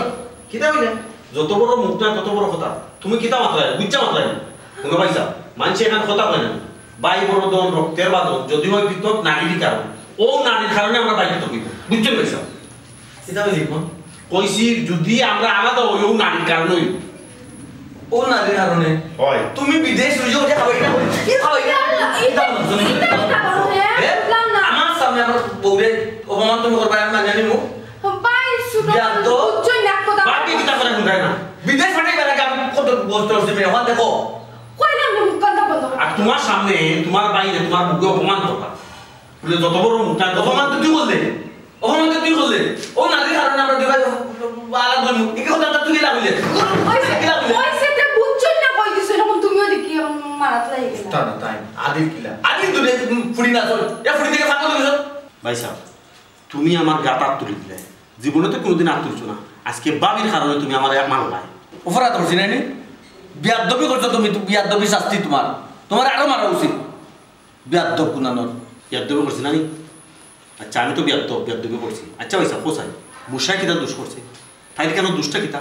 কিতা কইলে? যত বড় মুখ না তত বড় কথা। তুমি কিতা মাতরায়? বুঝছো মাতরায়? হুনো ভাই সাহেব, মানষে এখান কথা কয় না। ভাই বড় ধন, রক্তের বাঁধন, যদি হয় পৃথক নারীরই কারণ। ও নারীর কারণে আমরা ভাই পৃথক অইব। বুঝছো ভাই সাহেব? কিতা কইলি এখন? কইছি, যদি আমরা আলাদা অই, ও নারীর কারণে অইব। ও নারীর কারণে? হয়। তুমি বিদেশ রুজু করে খাবাই না? কি খাবাই না? ইয়া আল্লাহ, ইতা, ইতা, ইতা, ইতা, ইতা, ইতা, হ্যাঁ? এ? বুঝলাম না। আমার সামনে আমার বউরে অপমান তুমি করবা, আমি মানিয়া নিমু? ভাই, শুনো, বিয়ার তো বুঝছই না কথা। বাকি কিতা করে হুনরায় না? বিদেশ পাঠাইবার আগে আমি কত কষ্ট করছি, মেয়ে, ওখান দেখো। কইলাম না, মুখ কান্দা বন্ধ করো। আর তোমার সামনে তোমার ভাইরে তোমার বউরে অপমান করবা। বলে, যত বড় মুখ, তার অপমান তো তুই করলে। অপমান তো তুই করলে। ও নারীর কারণে আমরা দুই ভাই আলাদা হইমু। এই কথা তুই কিলা কইলে? অইছে, কিলা কইলে? অইছে, তে বুঝছই না, কই দিছো, এখন তুমিও দেখি মারাত লাগি গেলা। তা না, তাই। আদিল কিলা? আদিল তো রে, ফুড়ি না, চল। এ ফুড়ি থেকে ফাঁকা দিবি, চল। ভাই সাহেব, তুমি আমার গাত আত তুলি দিলে। জীবনে তো কোনোদিন আত তুলছো না। আজকে ভাবির কারণে তুমি আমার এক মারলায়। অপরাধ করছি না নি? বিয়াদ্দবি করছো তুমি, তো বিয়াদ্দবির শাস্তি তোমার। তোমার আরো মারা উচিত। বিয়াদ্দব কুনানোর। বিয়াদ্দবি করছি না নি? আচ্ছা, আমি তো বিয়াদ্দব, বিয়াদ্দবি করছি। আচ্ছা, ভাই সাহেব, কোথায়? মুশায় কিতা দোষ করছে? তাইর কেন দোষটা কিতা?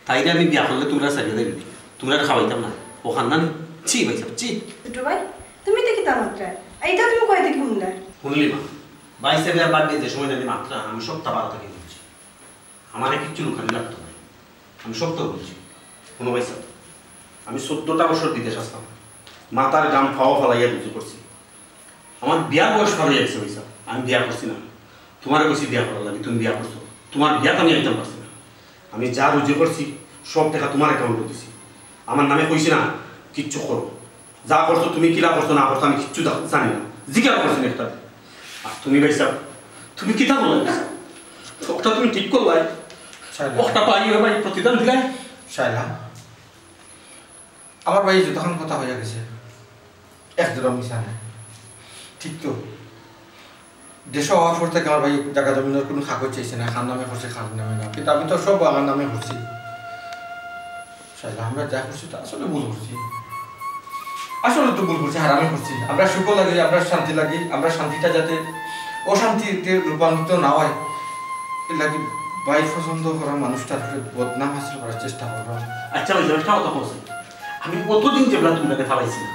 তাইরে আমি বিয়া করলে তোমরা ছাড়িয়া দিবি। তোমরা খাওয়াইতাম না। অখান না নি? ছি, ভাই সাহেব, ছি। ছোট ভাই, তুমি তো কিতা মাতরায়? এইটা তুমি কই থেকে হুনলে? হুনলি মা, ভাই সাহেব আর বাদ দিয়ে যে সময় জানি মাতরা, আমি সবটা বারো থেকে বুঝছি। আমারে কিচ্ছু লুকানি লাগতো না, আমি সবটা বলছি। হুনো ভাই সাহেব, আমি চোদ্দটা বছর বিদেশ আসলাম, মাথার ঘাম পাও ফালাইয়া রুজি করছি। আমার বিয়ার বয়স পার অইয়া গেছে ভাই সাহেব, আমি বিয়া করছি না। তোমারে কইছি বিয়া করার লাগি, তুমি বিয়া করছো। তোমার বিয়াত আমি আইতাম পারছি না। আমি যা রুজি করছি, সব টেকা তোমার অ্যাকাউন্টো দিছি। আমার নামে কইছি না, কিচ্ছু করো। যা করছো তুমি, কিলা করছো না করছো, আমি কিচ্ছু জা-, জানি না। জিজ্ঞাসা করছি না একটা। আর তুমি ভাই সাহেব, তুমি কিতা করলায় ভাই সাহেব? সবটা তুমি ঠিক করলায়। শায়লা। একটা পাই হয় ভাই, প্রতিদান দিলায়। শায়লা, আমার ভাই যতক্ষণ কথা হইয়া গেছে, এক জোড়া মিছা নাই। ঠিক তো? দেশো আওয়ার পর থাকি আমার ভাই জাগা জমিনর কুনু কাগজ চাইছে না, কার নামে করছে, কার নামে না। কিন্তু আমি তো সব আমার নামে করছি। শায়লা, আমরা যা করছি তা আসলে ভুল করছি। আসলে তো ভুল করছি, হারামি করছি। আমরা সুখও লাগি, আমরা শান্তি লাগি, আমরা শান্তিটা যাতে অশান্তিতে রূপান্তরিত না হয়, এর লাগি ভাই পছন্দ করা মানুষটার উপরে বদনাম হাসিল করার চেষ্টা করলাম। আচ্ছা, ওই যে একটা কথা বলছি, আমি কতদিন যেগুলা তোমরা দেখা পাইছি না,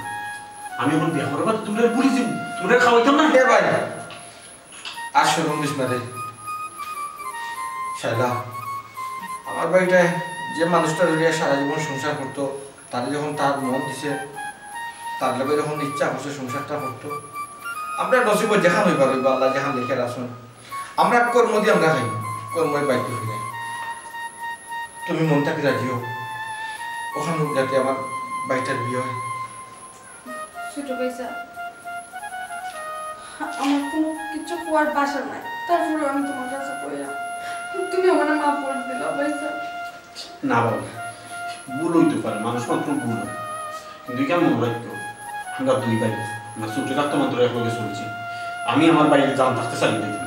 আমি এখন বিয়া করবা তো তোমরা ভুলি যাবো, তোমরা খাওয়াইতাম না। এ ভাই, আর শরম দিস না রে। শায়লা, আমার ভাইটায় যে মানুষটা লইয়া সারা জীবন সংসার করতো, তারে যখন তার মন দিছে, তার লগে যখন ইচ্ছা করছে সংসারটা করতো, আমরা নসিবো যেখান হইবার হইবা, আল্লাহ যেখান লিখে রাখছেন, আমরা কর্ম দিয়ে আমরা খাই, কর্মই বাইতে ফিরে। তুমি মন থাকি রাজি হও, অখান হোক যাতে আমার ভাইটার বিয়া হয়। ছোট ভাইজান, আমার কুনু কিচ্ছু কওয়ার ভাষা নাই, তারপরেও আমি তুমার কাছে কইলাম, তুমি আমারে মাফ করি দিলাও ভাইজান। না বাবা, ভুল অইতো পারে, মানুষ মাত্র ভুল অয়, কিন্তু ইখান মনো রাখিও, আমরা দুই ভাই, আমরা ছোট থাকতে মাত্র একলগে চলছি। আমি আমার ভাইরে জান থাকতে ছাড়ি দিতাম না।